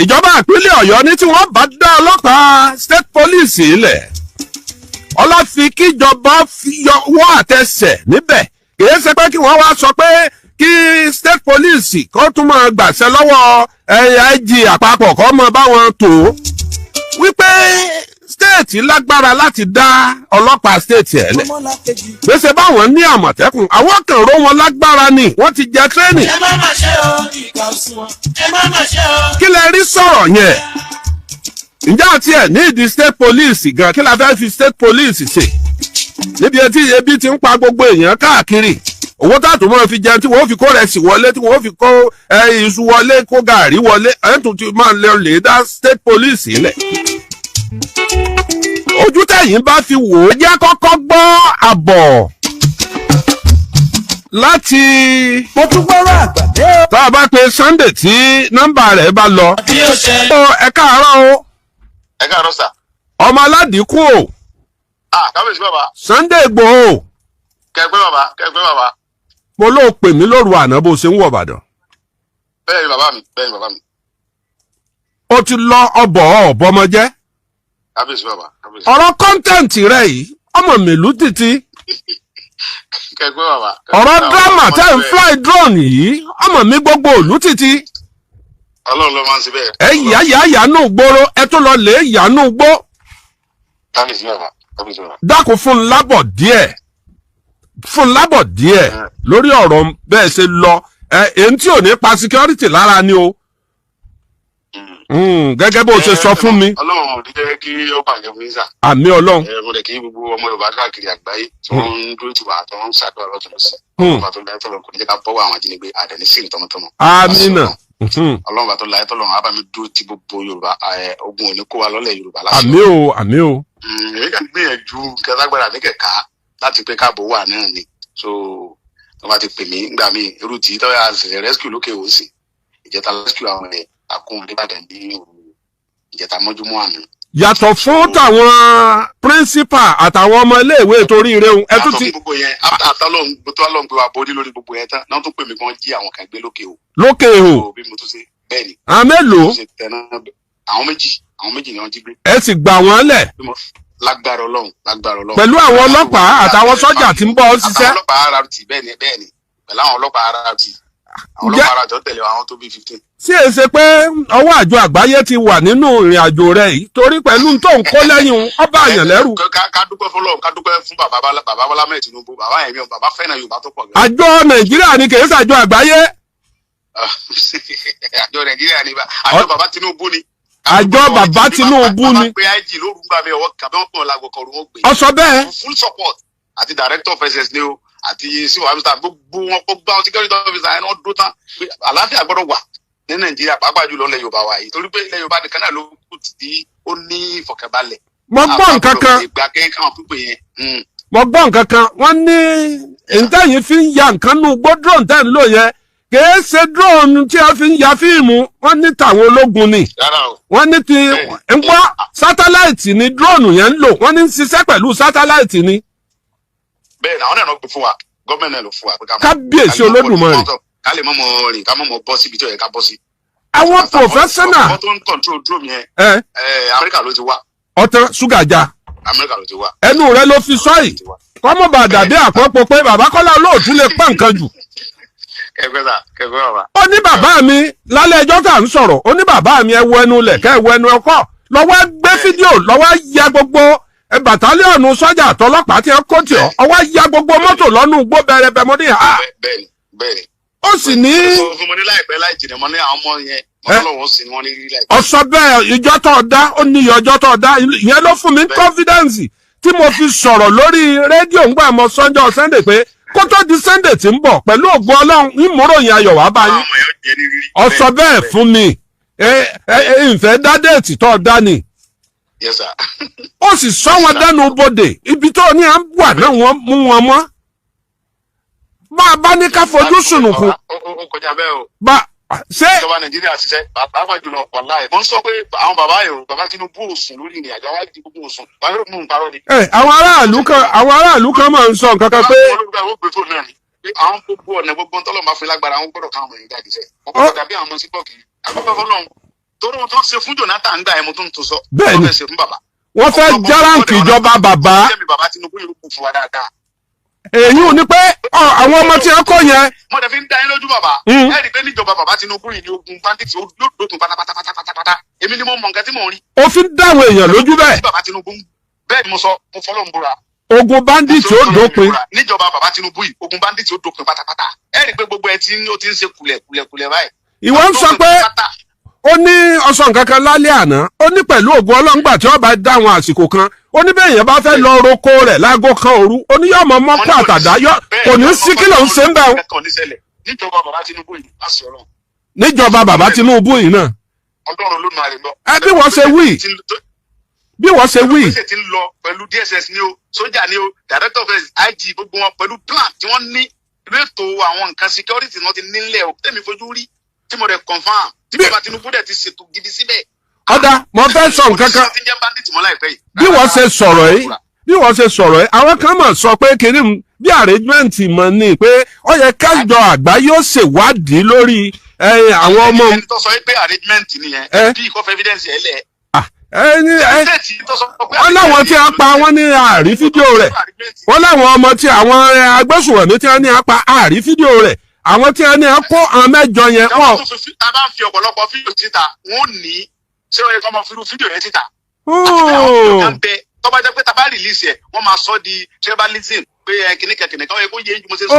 Ìjọba ìpínlẹ̀ Ọ̀yọ́ ní tí wọ́n bá dá ọlọ́pàá state police ilẹ̀, ọlọ́fi kíjọba wọ́ àtẹsẹ̀ níbẹ̀. Kìí ṣe pé kí wọ́n wá sọ pé kí state police kó tún máa gbàṣẹ lọ́wọ́ IG àpapọ̀, kó mọ báwọn tó wípé state lágbára láti dá ọlọ́pàá state ẹ̀ lẹ̀. Ọmọlàkejì. Gbèsè báwọn ní Àmọ̀tẹ́kùn, àwọn kan ró wọn lágbára ni, wọ́n ti jẹ training. Ẹ má má ṣe o, ìkà òsùnwọ̀n, ẹ má má ṣe o. Kí lẹ rí sọ̀rọ̀ yẹn? Ǹjẹ́ àti ẹ̀ ní ìdí state police gan? Kí la fẹ́ fi state police ṣe níbi etí ebi ti ń pa gbogbo èèyàn káàkiri? Owó táàtò máa fi jẹun, tí wọ́n fi kó rẹsì wọlé, tí wọ́n fi kó iṣu wọlé, kó gàrí wọlé, ẹ̀ tún ti máa lè lè dá state police sílẹ̀. Ojú tẹ̀yìn bá fi wò ó, jẹ́ kọ́kọ́ gbọ́ àbọ̀ láti Mo tún gbọ́rọ̀ àgbàdé o. Tá a bá pe Sunday tí nọ́mbà rẹ̀ bá lọ. Bí ó ṣe. Ó, ẹ káàárọ̀ o. Ẹ káàárọ̀ sà. Ọmọ aládìkú o. Ah, kábíyèsí bàbá. Sunday Igboho. Kẹgbẹ́ bàbá, kẹgbẹ́ bàbá. Mo ló pè mí lóru àná bó ṣe ń wọ̀ Ìbàdàn. Bẹ́ẹ̀ ni bàbá mi, bẹ́ẹ̀ ni bàbá mi. Ó ti lọ ọbọ̀ ọ̀bọmọjẹ́. Kábíyèsí bàbá, kábíyèsí. Ọ̀rọ̀ content rẹ̀ yìí, ọmọ mèlú títí. Kẹgbẹ́ bàbá. Ọ̀rọ̀ drama tẹ́ ń fly drone yìí, ọmọ mi gbogbo òlú títí. Ọlọ́run ló máa ń ṣe bẹ́ẹ̀. Ẹ yà yà yànú gbòòrò, ẹ tún lọ lè yànú gbó. Kábíyèsí bàbá, kábíyèsí bàbá. Dákun, fún un lábọ̀ díẹ̀, fún un lábọ̀ díẹ̀ lórí ọ̀rọ̀ bẹ́ẹ̀ ṣe lọ ẹ, èyí tí ò ní pa security lára ni o. Gẹ́gẹ́ bó ṣe sọ fún mi. Ọlọ́run ò ní jẹ́ kí ó bàjẹ́ fún yín sà. Àmín Ọlọ́run. Ẹ mo lè kí gbogbo ọmọ Yorùbá káàkiri àgbáyé tí wọ́n ń dúró tì wá, tí wọ́n ń ṣàdúrà lọ́tún lọ́sì. Ọlọ́run bá tó láyé tọ́lọ́run kò ní jẹ́ ká bọ́wọ́ àwọn ajínigbé àdẹ̀ní sí tọmọtọmọ. Amínà. Ọlọ́run bá tó láyé tọ́lọ́run á bá mi dúró ti gbogbo Yorùbá, ogun ò ní kó wa lọ́lẹ̀ Yorùbá láṣẹ. Àmín o, àmín o. Èmi kàn gbìyànjú kẹtàgbára mi kẹka láti pé káàbò wà náà ni. So tó bá ti pè mí ngbà míì, irú tí tọ́yà ṣẹ̀ṣẹ̀ rescue lókè òsì ìjẹta, rescue àwọn ẹ̀ àkóhun nìbàdàn ní òru ìjẹta mọ́júmọ́ àná. Yàtọ̀ fún tàwọn principal àtàwọn ọmọ iléèwé torí ire òun, ẹ tún Yàtọ̀ ti fún gbogbo yẹn, after lọ́n tó lọ́n gbé wa borí lórí gbogbo yẹn tán náà, tún pè mí kan jí àwọn kan gbé lókè o. Lókè o. So, bí mo tún ṣe bẹ́ẹ̀ ni. Àwọn mélòó? Mo ṣe tẹná àwọn méjì ni wọ́n jí gbé. Ẹ sì gbà wọ́n lẹ̀? Bí mo lágbára Ọlọ́run, lágbára Ọlọ́run. Pẹ̀lú àwọn ọlọ́pàá àtàwọn sọ́jà tí ń bọ́ ọ ṣiṣẹ́. Àtàwọn ọlọ́pàá RRT, bẹ́ẹ̀ ni, bẹ́ẹ̀ ni, pẹ̀lú àwọn ọlọ́pàá RRT, àwọn ọlọ́pàá RRT tó tẹ̀lé àwọn tó bí 15. Sí è ṣe pé ọwọ́ àjọ àgbáyé ti wà nínú ìrìn àjò rẹ yìí, torí pẹ̀lú tó ń kó lẹ́yìn òun, ọba àyàn lẹ́rù? Ká dúpẹ́ fọlọ́run, ká dúpẹ́ fún bàbá bàbá Bọ́lá mẹ́ẹ̀ Tinubu. Bàbá yẹn mi ò, bàbá fẹ́ràn Yorùbá tó pọ̀ gan. Àjọ Nàìjíríà ni, kì í ṣàjọ àgbáyé. Àjọ Nàìjíríà ni, àjọ bàbá Tinubu ni. Àjọ bàbá Tinubu ni. Bàbá pé IG lóru gbà mí, ọwọ́ kàbí wọn pọ̀ lágbo kọrù wọn gbé. Ọsọ bẹ́ẹ̀. Full support àti director of SS ni o, àti civil officer, gbogbo wọn, gbogbo àwọn security officer yẹn, wọ́n dúró tán pé àlàáfíà gbọ́dọ̀ wà ní Nàìjíríà, pàápàá jùlọ ilẹ̀ Yorùbá wa yìí, torí pé ilẹ̀ Yorùbá nìkan náà ló kù tí ó ní ìfọ̀kànbalẹ̀. Mo gbọ́ nǹkan kan. Ìgbà kẹ́kẹ́ àwọn pípé yẹn. Mo gbọ́ nǹkan kan, wọ́n ní ntẹ́yìn fi ń ya nǹkan nù gbó, drone tẹ́ ń lò yẹn kìí ṣe drone tí a fi ń ya fíìmù, wọ́n ní tàwọn ológun ni. Rárá o. Wọ́n ní ti ń gbọ́ satellite ni drone yẹn ń lò, wọ́n ní ń ṣiṣẹ́ pẹ̀lú satellite ni. Bẹ́ẹ̀ ni, àwọn náà ló gbé fún wa, gọ́ọ̀mẹ̀ntì náà ló fún wa pé ká mọ̀- Kábíyèsí ká lè mọ̀ Olódùmarè. Ká lè mọ̀ mọ̀ rìn, ká mọ̀ mọ̀ bọ́ síbi tí ó yẹ ká bọ́ sí. Àwọn professional. Àwọn tó ń control drone yẹn, ẹ Amẹ́ríkà ló ti wá. Ọtán ṣúgà já. Amẹ́ríkà ló ti wá. Ẹnu rẹ ló fi sọ yìí, kọ́mọ̀ bá dàbí àpọ́pọ́ pé bàbá Kọ́lá Olóòtú lè pọ́n nǹkan jù. Kẹfẹ́ sà, kẹfẹ́ bàbá. Ó ní bàbá mi, lálẹ́ ẹjọ́ tá à ń sọ̀rọ̀, ó ní bàbá mi, ẹ wo ẹnu lẹ̀ kẹ́ ẹ wo ẹnu ọkọ̀, lọ́wọ́ gbé fídíò, lọ́wọ́ ya gbogbo battalion sọ́jà àtọlọ́pàá tí ẹ kó tì ọ́, ọwọ́ ya gbogbo mọ́tò lọ́nù gbó bẹ̀rẹ̀ mọ́ ní ha. Bẹ́ẹ̀ ni, bẹ́ẹ̀ ni. Ó sì ní. Sọ fún mo ní láìpẹ́ láì jìnnà, mo ní àwọn ọmọ yẹn, mo ní lọ́wọ́ sí ni wọ́n ní rí láìpẹ́. Ọ̀sọ́ bẹ́ẹ̀, ìjọ tó dá ó ní iye ọjọ́ tó dá ìyẹn ló fún mi ní confidence tí mo fi sọ̀rọ̀ lórí rédíò ńgbà mọ sọ́njọ́ Sunday pé kó tó di Sunday tí ń bọ̀, pẹ̀lú ògùn Ọlọ́run, ìmúròyìn ayọ̀ wá báyìí. Àwọn ọmọ yẹn jẹ́ ní rírí. Ọ̀sọ́ bẹ́ẹ̀ fún mi, ẹ ẹ ẹ ìfẹ́ dá date tó dá ni. Yes sir. Ó sì sọ wọn dẹnu bodè, ibi tó ní à ń wà náà, wọ́n mú wọn mọ́ bá a bá ní ká fojú sùnùkùn. Ó kọjá bẹ́ẹ̀ o. Bá ṣé. Ìjọba Nàìjíríà ṣiṣẹ́, pàápàá jùlọ, wàláì, mo ń sọ pé àwọn bàbá yòó, bàbá Tinubu ò sùn lórí ìrìn àjò, àwọn àti gbogbo ò sùn, wọn yóò mú un parọ́ ni. Ẹ àwọn aráàlú kan máa ń sọ nǹkan kan pé Àwọn gbé fóònù náà ni pé àwọn gbogbo ọ̀nà, gbogbo ntọ́lọ́ máa fi lágbára, àwọn gbọ́dọ̀ káwọn èèyàn jáde sẹ́, wọ́n gbọ́dọ̀ dàbí àwọn ọmọ sí pọ̀kì àgbọ̀gbọ̀ fọlọ́run, torí wọn tó ń ṣe fún Jonathan gbà ẹ̀, mo tún ń tún sọ. Bẹ́ẹ̀ni. Wọ́n fẹ́ ṣe fún bàbá. Wọ́n fẹ́ járáǹkì ìjọba bàbá. Jẹ́mi bàbá Tinubu yóò kún fún wa dáadáa. Èyí ò ní pé àwọn ọmọ tí wọ́n kọ́ yẹn. Mo dẹ̀ fi ń dá yín lójú, bàbá. Ẹ rí i pé níjọba bàbá Tinubu yìí ni ogun bandits yóò dókun pátápátápátápátá. Èmi ni mo mọ nǹkan tí mò ń rí. Ó fi ń dáwọn èèyàn lójú bẹ́ẹ̀. Tí bàbá Tinubu ń bẹ́ẹ̀ ni mo sọ, mo fọlọ́ ń búra. Ogun bandit ó dópin. Níjọba bàbá Tinubu yìí, ogun bandits ó dópin pátápátá. Ẹ rí i pé gbogbo ẹ ti ń ó ti ń ṣe kulẹ̀ kulẹ̀ kulẹ̀ báyìí. Ìwọ ń sọ pé ó ní ọsàn kankan lálẹ́ àná, ó ní pẹ̀lú ògùn ọlọ́ngbà tí wọ́n bá dá àwọn àsìkò kan, ó ní bẹ́ẹ̀ yẹn bá fẹ́ lọ roko rẹ̀ láago 1 òru, ó ní yóò mọ mọ́kọ́ àtàdá yọ, kò ní sí kí ló ń ṣe ń bẹ̀ o. Níjọba bàbá Tinubu yìí, má sọ̀rọ̀. Níjọba bàbá Tinubu yìí náà. Ọlọ́run ló máa rè lọ. Ẹ bí wọ́n ṣe wí, bí wọ́n ṣe wí. Ṣe ti ń lọ pẹ̀lú DSS ni o, sójà ni o, director of IG, gbogbo wọn pẹ̀lú plan tí wọ́n ní lẹ́tọ̀ àwọn nǹkan security wọn ti nílẹ̀ o, tẹ̀mí fojú rí tí mo rẹ̀ confirm tí bàbá Tinubu dẹ̀ ti ṣètò gidi síbẹ̀. Ọ̀dà, mo fẹ́ sọ nǹkan kan. Ti ń jẹ́ bandit mọ́ láìpẹ́ yìí. Bí wọ́n ṣe sọ̀rọ̀ yìí, bí wọ́n ṣe sọ̀rọ̀ yìí, àwọn kan mọ̀ sọ pé kiri bí arrangement mọ̀ ni pé ó yẹ kájọ àgbáyé ó ṣèwádìí lórí àwọn ọmọ. Ẹni tó sọ pé arrangement nìyẹn, bí ìkọ́fẹ́ evidence ẹ̀ lẹ̀. Ẹni ẹ wọ́n láwọn tí a pa, wọ́n ní àrí fídíò rẹ̀, wọ́n láwọn ọmọ tí àwọn agbésùnmọ̀mí tí wọ́n ní a pa, àrí fídíò rẹ̀, àwọn tí wọ́n ní a kó, àwọn mẹ́jọ yẹn wọ́n. Tá a bá ń fi ọ̀pọ̀lọpọ̀ fídíò síta, wọ́n ní ṣé ó yẹ kó máa fi irú fídíò yẹn síta? Àti pé àwọn fídíò kan bẹ tó bá jẹ́ pé tá a bá release ẹ̀, wọ́n máa sọ di tribalism pé ẹ kìnnìkan kìnnìkan, ó yẹ kó yé mo ṣe sọ.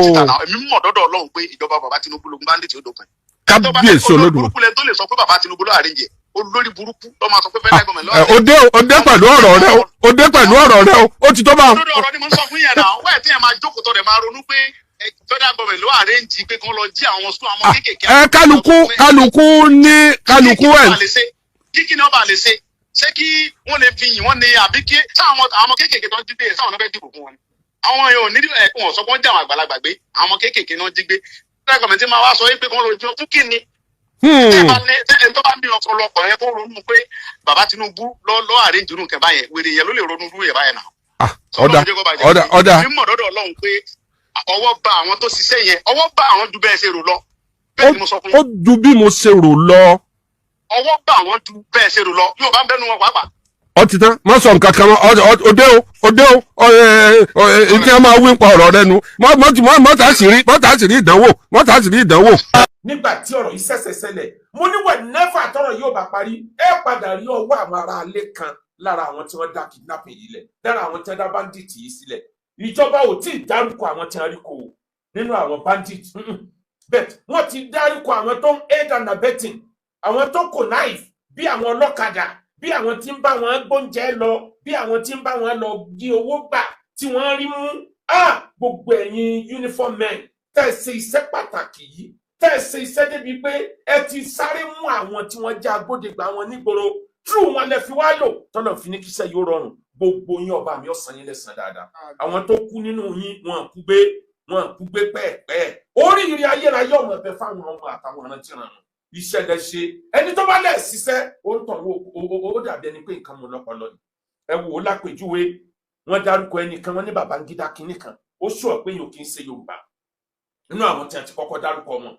Síta náà, èmi mọ̀ dọ́dọ̀ Ọlọ́run pé ìjọba bàbá Tinubu lógun bandit ó dópin. Kábíyèsí Olódùmarè. Burúkú lẹni tó lè sọ pé bàbá Tinubu ló àríjẹ, olórí burúkú ló máa sọ pé federal government ló Ẹ, òde òde pẹ̀lú ọ̀rọ̀ rẹ o, òde pẹ̀lú ọ̀rọ̀ rẹ o, ó ti tó bá wọn. Lórí ọ̀rọ̀ ni mo ń sọ fún yẹn náà, wẹ́ẹ̀ tí yẹn máa jókòó tó rẹ̀ máa ronú pé federal government ló arrange pé kán lọ jí àwọn school àwọn kéékèèké. Ẹ kálukú kálukú ní kálukú ẹ. Kí ni wọ́n bá lè ṣe? Ṣé kí wọ́n lè fi yìn wọ́n ní, àbí kí sáwọn àwọn kéékèèké tó ń jí gbé, sáwọn náà fẹ́ dìbò fún wọn ni? Àwọn yóò ní ẹ, wọn sọ pé wọ́n jẹ́ àwọn àgbàlagbà gbé, àwọn kéékèèké náà jí gbé. Federal government máa wá sọ pé kán lọ jọ fún kí ni? Ẹni tó bá ní ọ̀pọ̀lọpọ̀ yẹn kó ronú pé bàbá Tinubu lọ àrẹ́ǹjì irú nǹkan báyẹn, wèrè yẹn ló lè ronú irú yẹn báyẹn náà. Ah, ọ̀dà ọ̀dà ọ̀dà. Mi mọ̀ dọ́dọ̀ Ọlọ́run pé ọwọ́ bá àwọn tó ṣiṣẹ́ yẹn, ọwọ́ bá àwọn ju bẹ́ẹ̀ ṣe rò lọ. Bẹ́ẹ̀ ni mo sọ fún Ó yín. ju bí mo ṣe rò lọ. Ọwọ́ bá àwọn ju bẹ́ẹ̀ ṣe rò lọ. Yóò bá ń bẹ́nu wọn pàápàá. Ọ ti tán, má sọ nǹkan kan mọ́. Òde o, òde o, ọ ẹ ọ ẹ tí a máa wí pa ọ̀rọ̀ rẹ nu. Mọ́tà sì rí ìdánwò, mọ́tà sì rí ìdánwò. Nígbà tí ọ̀rọ̀ yìí ṣẹ̀ṣẹ̀ ṣẹlẹ̀, mo ní wẹ̀ nẹ́fà tọ́rọ̀ yóò bá parí, ẹ padà rí ọwọ́ àwọn ará ilé kan lára àwọn tí wọ́n dá kidnapping yìí lẹ̀, lára àwọn tí wọ́n dá bandit yìí sílẹ̀. Ìjọba ò tí ì dárúkọ àwọn tí wọ́n rí kó o nínú àwọn bandit, but wọ́n ti dárúkọ àwọn tó ń aid and abetting, àwọn tó connive, bí àwọn ọlọ́kadà, bí àwọn tí ń bá wọn gbóúnjẹ lọ, bí àwọn tí ń bá wọn lọ jí owó gbà tí wọ́n rí mú. Ah, gbogbo ẹ̀yin uniform men tẹ́ ẹ ṣe iṣẹ́ pàtàkì yìí, tẹ́ ẹ ṣe iṣẹ́ débi pé ẹ ti sáré mú àwọn tí wọ́n já agbódegbà wọn nígboro, true wọn lẹ fi wá lò tọ́lọ̀ fi ní kíṣẹ́ yóò rọrùn. Gbogbo yín, ọba mi ọ̀sán yín lẹ́sàn dáadáa. Àwọn tó kú nínú yín, wọn kú gbé, wọn kú gbé pẹ́ẹ̀pẹ́. Oríire ayérayé ọmọ ẹbẹ fáwọn ọmọ àtàwọn ìrántí-ràn. Iṣẹ́ lẹ ṣe. Ẹni tó bá lẹ̀ ṣiṣẹ́, ó ń tàn ó dàbí ẹni pé nǹkan mú lọ́pọlọ ni. Ẹ wò ó lápèjúwe, wọ́n dárúkọ ẹnìkan, wọ́n ní Babangida kinní kan, ó sọ pé yóò kí ń ṣe Yorùbá. Nínú àwọn tí wọ́n ti kọ́kọ́ dárúkọ wọn,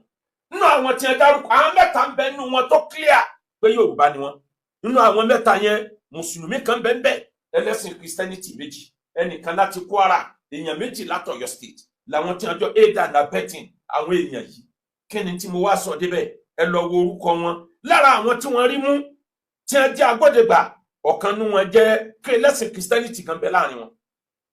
nínú àwọn tí wọ́n dárúkọ, àwọn mẹ́ta ń bẹ nínú wọn tó clear pé Yorùbá ni wọ́n. Nínú àwọn mẹ́ta yẹn, mùsùlùmí kan bẹ ń bẹ, ẹlẹ́sìn Christianity méjì, ẹnìkan láti Kwara, èèyàn méjì láti Ọ̀yọ́ State, làwọn tí wọ́n jọ aid and abetting àwọn èèyàn yìí. Kí ni tí mo wá sọ débẹ̀? Ẹ lọ wo orúkọ wọn lára àwọn tí wọ́n rí mú tí wọ́n jẹ́ agbódegbà. Ọ̀kan nínú wọn jẹ́ ẹlẹ́sìn Christianity kan bẹ láàrin wọn.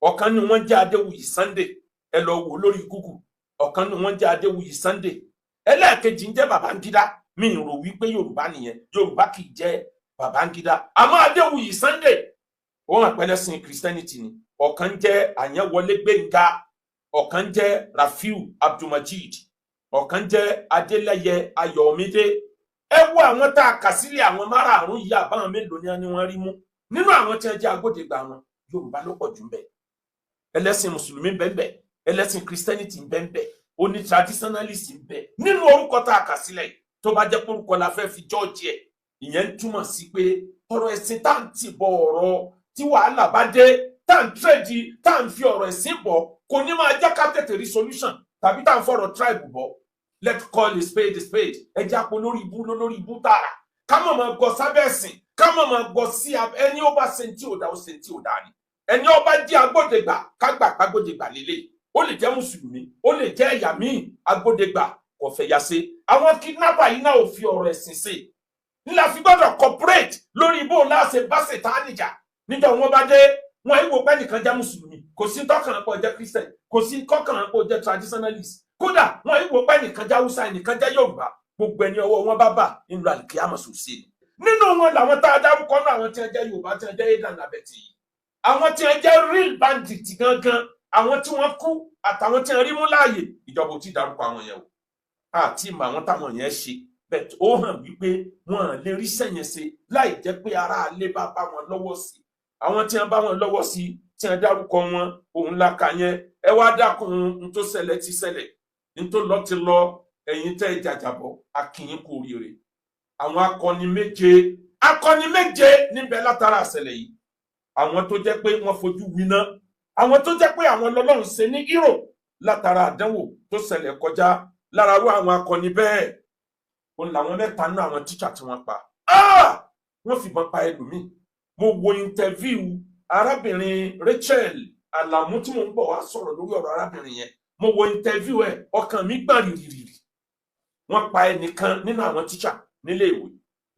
Ọ̀kan nínú wọn jẹ́ Adéwuyì Sunday. Ẹ lọ wò lórí Google. Ọ̀kan nínú wọn jẹ́ Adéwuyì Sunday. Ẹlẹ́ẹ̀kejì ń jẹ́ Babangida. Mi ò rò wípé Yorùbá nìyẹn, Yorùbá kì í jẹ́ Babangida. Àmọ́ Adéwuyì Sunday, ó hàn pẹ́lẹ́sìn Christianity ni. Ọ̀kan jẹ́ Àyànwọlé Gbẹ̀ngà, ọ̀kan jẹ́ Rafiu Abdulmajid, ọ̀kan jẹ́ Adélẹ́yẹ Ayọ̀mídé. Ẹ wo àwọn tá a kà sílẹ̀, àwọn márààrún yìí, àbáwọn mélòó ni wọ́n rí mú nínú àwọn tí wọ́n jẹ́ agbódegbà wọn? Yorùbá ló pọ̀ jù ń bẹ, ẹlẹ́sìn mùsùlùmí ń bẹ ń bẹ, ẹlẹ́sìn Christianity ń bẹ ń bẹ, oní traditionalist ń bẹ nínú orúkọ tá a kà sílẹ̀. Tó bá jẹ́ pé orúkọ la fẹ́ fi jọ́ọ̀jì ẹ̀, ìyẹn ń túmọ̀ sí pé ọ̀rọ̀ ẹ̀sìn tá à ń tì bọ ọ̀rọ̀ tí wàhálà bá dé, tá à ń trade, tá à ń fi ọ̀rọ̀ ẹ̀sìn bọ̀, kò ní máa jẹ́ ká tètè rí solution, tàbí tá à ń fọ̀rọ̀ tribe bọ̀. Let's call a spade a spade. Ẹ jẹ́ àpò lórí ibú lórí ibú tààrà, ká mọ̀ máa gọ sábẹ́ ẹ̀sìn, ká mọ̀ máa gọ sí ẹni ó bá ṣe tí ò dá, ó ṣe tí ò dá ni. Ẹni ó bá jẹ́ agbódegbà, ká gbà pàgbódegbà lélẹ̀. Ó lè jẹ́ mùsùlùmí, ó lè jẹ́ ẹ̀yà míì, agbódegbà kò fẹ́ yà ṣe. Àwọn kidnapper yìí náà ò fi ọ̀rọ̀ ẹ̀sìn ṣe. Ńlá fi gbọ́dọ̀ cooperate lórí bó láṣẹ bá ṣètánì jà. Níjọ́ wọn bá dé, wọn ìwò pẹ́ nìkan jẹ́ mùsùlùmí, kò sí tọkàn pọ̀ jẹ́ Christian, kò sí kọ́kàn pọ̀ jẹ́ traditionalist. Kódà wọn ìwò pẹ́ nìkan jẹ́ Haúsá, ẹnìkan jẹ́ Yorùbá. Gbogbo ẹni ọwọ́ wọn bá bà nínú àlìkíyàmọ̀ sòsè nínú wọn làwọn tá a dárúkọ náà, àwọn tí wọn jẹ́ Yorùbá tí wọn jẹ́ aidan abẹ́tì yìí, àwọn tí wọn jẹ́ real bandit gangan, àwọn tí wọn kú àtàwọn tí wọn rí mú láàyè. Ìjọba ò tí ì dárúkọ àwọn yẹn o, àti ìmọ̀ àwọn táwọn yẹn ṣe bẹ́ẹ̀. Ó hàn wípé wọn lè rí sẹ́yìn ṣe láì jẹ́ pé ará ilé bá bá wọn lọ́wọ́ sí. Àwọn tí wọn bá wọn lọ́wọ́ sí tí wọn dárúkọ wọn, òun la kà yẹn. Ẹ wá dákun, n tó ṣẹlẹ̀ ti ṣẹlẹ̀, n tó lọ ti lọ. Ẹ̀yin tẹ́ ẹ jàjàbọ́, akínyìn kú oríire. Àwọn akọni méje, akọni méje níbẹ̀ látara àṣẹlẹ̀ yìí, àwọn tó jẹ́ pé wọ́n fojú winá, àwọn tó jẹ́ pé àwọn lọ́lọ́run ṣe ní hero látara àdánwò tó ṣẹlẹ̀ kọjá. Lára rú àwọn akọni bẹ́ẹ̀, òun làwọn mẹ́ta nínú àwọn tíṣà tí wọ́n pa. Wọ́n fìbọn pa ẹlòmíì. Mo wo interview arábìnrin Rachel Alamu tí mo ń bọ̀ wá sọ̀rọ̀ lórí ọ̀rọ̀ arábìnrin yẹn. Mo wo interview ẹ̀, ọkàn mi gbọ̀n rìrìrì. Wọ́n pa ẹnìkan nínú àwọn tíṣà nílé ìwé.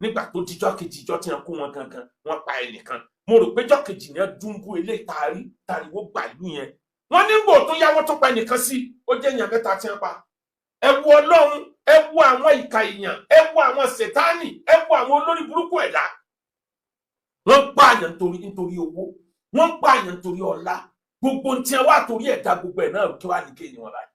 Nígbà tó dijọ́ kejì, ìjọ tí wọ́n kó wọn gangan, wọ́n pa ẹnìkan. Mo rò pé jọ́ kejì ní dúnbú eléyìí taari tariwo gbàlú yẹn. Wọ́n nígbò tó yá, wọ́n tó pa ẹnìkan sí. Ó jẹ́ èèyàn mẹ́ta tí wọ́n pa. Ẹ wo Ọlọ́run, ẹ wo àwọn ìka èèyàn, ẹ wo àwọn sẹ̀tánì, ẹ wo àwọn olórí burúkú ẹ̀dá. Wọ́n ń pààyàn nítorí owó, wọ́n ń pààyàn nítorí ọlá. Gbogbo tí wọ́n wá torí ẹ̀dá gbogbo ẹ̀ náà, kí wàá ní kéèyàn wọn báyìí?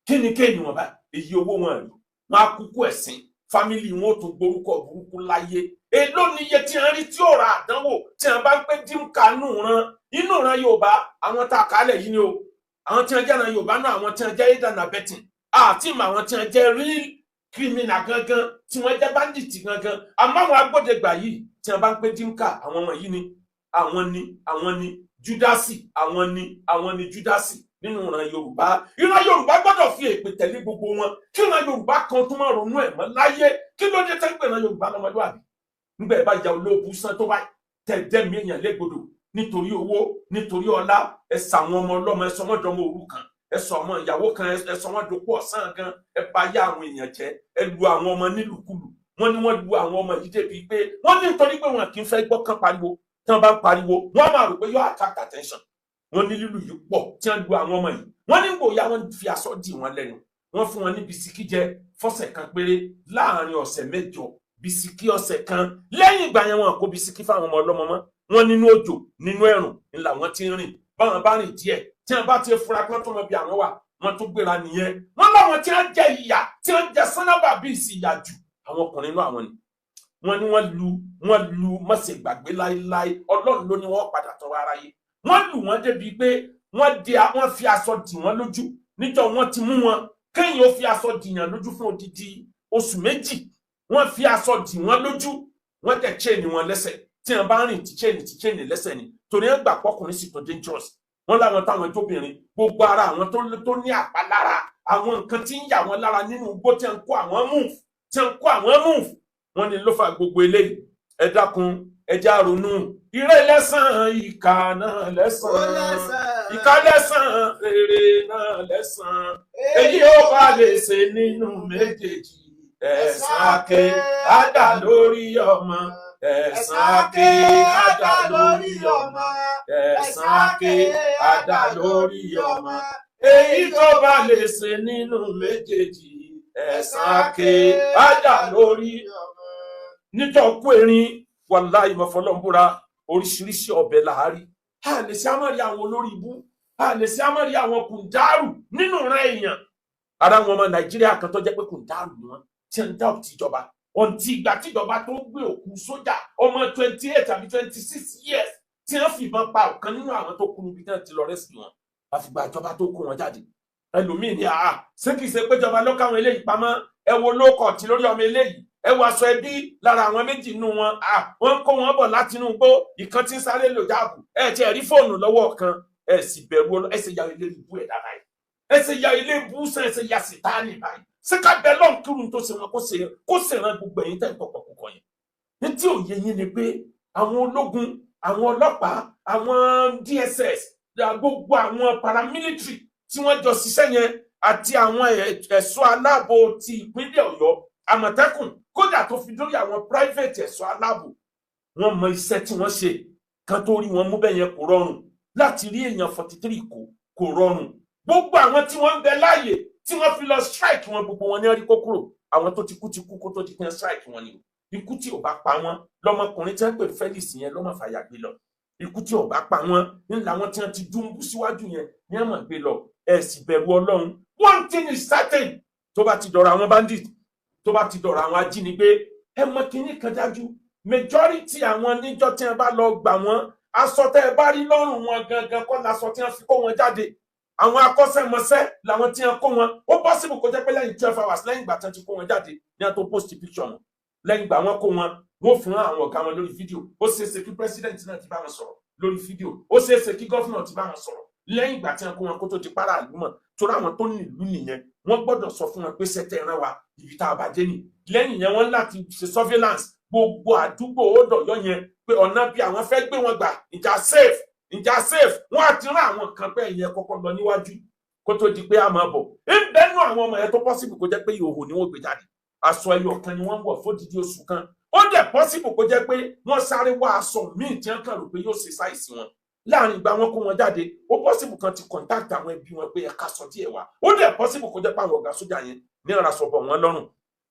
Kí ni kéèyàn wọn báyìí? Èyí owó wọn rí, wọn á kúkú ẹ̀sìn, family wọn ò tún gborúkọ burúkú láyé. Èló ni iye tí wọ́n rí tí ó ra àdánwò tí wọ́n bá ń pé dínkà nù ran inú ran Yorùbá? Àwọn tá a kálẹ̀ yìí ni o, àwọn tí wọ́n jẹ́ ran Yorùbá náà, àwọn tí wọ́n jẹ́ aidan abetting, àti ìmọ̀ àwọn tí wọ́n jẹ́ real. criminal gangan tí wọ́n jẹ́ bandit gangan. Àmọ́ àwọn agbódegbà yìí tí wọ́n bá ń pè dínkà, àwọn wọ̀nyí ni àwọn ni àwọn ni Júdásì, àwọn ni àwọn ni Júdásì nínú ìran Yorùbá. Ìran Yorùbá gbọ́dọ̀ fi èpè tẹ̀lé gbogbo wọn kí ìran Yorùbá kan tó máa ronú ẹ̀ mọ́ láyé. Kí ló dé tẹ́ ń pè ìran Yorùbá lọ́mọlúwàbí? Nígbà ẹ̀ bá ya olóòbù sán tó báyìí, tẹ̀ dẹ́mi èèyàn légbodò nítorí owó, nítorí ọlá, ẹ sàwọn ọmọ ọlọ́mọ, ẹ sọ wọ́n dọmọ òrukàn, ẹ sọ ọmọ ìyàwó kan, ẹ sọ wọ́n dopò ọ̀sán gan, ẹ bà yá àwọn èèyàn jẹ́, ẹ lu àwọn ọmọ nílùkulù. Wọ́n ní wọ́n lu àwọn ọmọ yìí débi pé wọ́n ní nítorí pé wọn kì í fẹ́ gbọ́ kán pariwo, tí wọ́n bá ń pariwo wọ́n máa rò pé yóò attract attention. Wọ́n ní lílù yìí pọ̀ tí wọ́n lu àwọn ọmọ yìí. Wọ́n ní gbòòyà wọ́n fi aṣọ dì wọ́n lẹ́nu, wọ́n fún wọn ní bisikí jẹ fọ́sẹ̀ kan péré láàrin ọ̀sẹ̀ mẹ́jọ, bisikí ọ̀sẹ̀ kan. Lẹ́yìn ìgbà yẹn wọn kó bisikí fáwọn ọmọ ọlọ́mọ mọ́. Wọ́n nínú òjò nínú ẹ̀rùn ńlá wọ́n ti ń rìn. Báwọn bá rìn díẹ̀ tí wọ́n bá ti fura pé wọ́n tó mọ bí àwọn wà, wọ́n tó gbéra nìyẹn. Wọ́n láwọn tí wọ́n jẹ ìyà, tí wọ́n jẹ sánábà bíi ìsì ìyà jù, àwọn ọkùnrin náà àwọn ni. Wọ́n ní wọ́n lu mọ̀sẹ̀ gbàgbé láéláé. Ọlọ́run ló ní wọ́n padà tọrọ aráyé. Wọ́n lù wọ́n débi pé wọ́n fi aṣọ dì wọ́n lójú níjọ́ wọ́n ti mú wọn. Kéèyàn ó fi aṣọ dìyàn lójú fún odidi oṣù méjì, wọ́n fi aṣọ dì wọ́n lójú, wọ́n tẹ̀ chain wọn lẹ́sẹ̀. Tí wọ́n bá rìn tí chain lẹ́sẹ̀ ni, torí wọ́n gbà pọ́kùnrin sì tó dangerous. Wọ́n láwọn táwọn tóbìnrin gbogbo ara àwọn tó ní àpalára, àwọn nǹkan tí ń yà wọ́n lára nínú igbó tí wọ́n kó àwọn move, tí wọ́n kó àwọn move. Wọ́n ní ló fa gbogbo eléyìí. Ẹ dákun, ẹ já ronú. Ire lẹ́san, ìkà náà lẹ́san, ìkà lẹ́san, rere náà lẹ́san. Èyí ó bá lè ṣe nínú méjèèjì. Ẹ̀san ake á dà lórí ọmọ, ẹ̀san ake á dà lórí ọmọ, ẹ̀san ake á dà lórí ọmọ. Èyí tó bá lè ṣe nínú méjèèjì, ẹ̀san ake á dà lórí ọmọ. Nítorí kú erin, wàláhì mọ̀fọ́lọ́mbúra, oríṣiríṣi ọbẹ̀ làárí. A lè ṣe àmọ́rí àwọn olórí ibú, a lè ṣe àmọ́rí àwọn kùndàrú nínú ìran èèyàn. Ara àwọn ọmọ Nàìjíríà kan tó jẹ́ pé kùndàrú ni wọ́n ti ń dá òtí ìjọba. Ọ̀ǹtí ìgbà tíjọba tó gbé òkú sójà ọmọ 28 àbí 26 years tí wọ́n fìbọn pa ọ̀kan nínú àwọn tó kú níbi tí wọ́n ti lọ rẹ́sì wọn. Àfìgbà ìjọba tó kó wọn jáde. Ẹlòmíì ni àá ṣé kìí ṣe péjọba ló káwọn eléyìí pamọ́, ẹ wo lóòkọ̀ tí lórí ọmọ eléyìí, ẹ wo aṣọ ẹbí lára àwọn méjì nínú wọn, wọ́n kó wọn bọ̀ láti inú igbó, ìkan tí ń sáré lò jáàbù, ẹ ti rí fóònù lọ́wọ́ kan, ẹ sì bẹ̀rù ẹ sì ya ilé ibú ẹ̀ dára yìí, ẹ sì ya ilé ibú sàn, ẹ sì ya sìtáàní báyìí. Ṣé ká bẹ lọ́n kírun tó ṣe wọn kó ṣe ran gbogbo ẹ̀yin tẹ̀ ń pọ̀pọ̀ púpọ̀ yẹn. Ní tí òye yín ni pé àwọn ológun, àwọn ọlọ́pàá, àwọn DSS, gbogbo àwọn paramilitary tí wọ́n jọ ṣiṣẹ́ yẹn àti àwọn ẹ̀ṣọ́ aláàbò ti ìpínlẹ̀ Ọ̀yọ́, Àmọ̀tẹ́kùn, kódà tó fi dórí àwọn private ẹ̀ṣọ́ aláàbò, wọ́n mọ iṣẹ́ tí wọ́n ṣe. Kan tó rí wọn mú bẹ́ẹ̀ yẹn kò rọrùn láti rí èèyàn 43 kò rọrùn. Gbogbo àwọn tí wọ́n ń bẹ láàyè tí wọ́n fi lọ strike wọn, gbogbo wọn ní rí kó kúrò. Àwọn tó ti kú ti kú kó tó di pé strike wọn ni o. Ikú tí ò bá pa wọn lọmọkùnrin tí wọ́n pè Felix yẹn lọ́mọ fàyà gbé lọ. Ikú tí ò bá pa wọn ńlá wọn tí wọ́n ti dúnbú síwájú yẹn ní ẹ̀mọ̀ gbé lọ. Ẹ sì bẹ̀rù Ọlọ́run. One thing is certain, tó bá ti dọ̀rọ̀ àwọn bandit, tó bá ti dọ̀rọ̀ àwọn ajínigbé, ẹ mọ kínní kan dájú, majority àwọn níjọ́ tí wọ́n bá lọ gbà wọ́n, aṣọ tẹ́ ẹ bá rí lọ́rùn wọn gangan kọ́ laṣọ tí wọ́n fi kó wọn jáde. Àwọn akọ́ṣẹ́mọṣẹ́ làwọn tí wọ́n kó wọn. Ó possible kó jẹ́ pé lẹ́yìn 12 hours lẹ́yìn ìgbà tí wọ́n ti kó wọn jáde ní wọ́n tó post picture wọn. Lẹ́yìn ìgbà wọ́n kó wọn, wọ́n fún àwọn ọ̀gá wọn lórí fídíò. Ó ṣeé ṣe kí president náà ti bá wọn sọ̀rọ̀ lórí fídíò. Ó ṣeé ṣe kí governor ti bá wọn sọ̀rọ̀ lẹ́yìn ìgbà tí wọ́n kó wọn kó tó di para àlùmọ̀. Torí àwọn tó nílùú nìyẹn, wọ́n gbọ́dọ̀ sọ fún wọn pé sẹ́tẹ̀ ẹran wa ibi tá a bá dé nì. Lẹ́yìn yẹn wọ́n láti ṣe surveillance gbogbo àdúgbò Ọ̀dọ̀yọ́ yẹn pé ọ̀nà bí àwọn fẹ́ gbé wọn gbà, ìjà safe, ìjà safe. Wọ́n á ti rán àwọn kan pé ìyẹn kọ́kọ́ lọ níwájú kó tó di pé a máa bọ̀. Ń bẹ́nu àwọn ọmọ yẹn tó possible kó jẹ́ pé ìhòòhò ni wọ́n gbé jáde. Aṣọ ẹyọ kan ni wọ́n ń wọ̀ fódìdí oṣù kan. Ó dẹ̀ possible kó jẹ́ pé wọ́n sáré wá aṣọ míì tí wọ́n kàn rò pé yóò ṣe sáìsì wọn. Láàrin ìgbà wọn kó wọn jáde, ó possible kan ti contact àwọn ẹbí wọn pé ẹ̀ka sọ díẹ̀ wá. Ó dẹ̀ possible kó jẹ́ pé àwọn ọ̀gá sójà yẹn ní ọ̀rá sọ bọ̀ wọ́n lọ́rùn.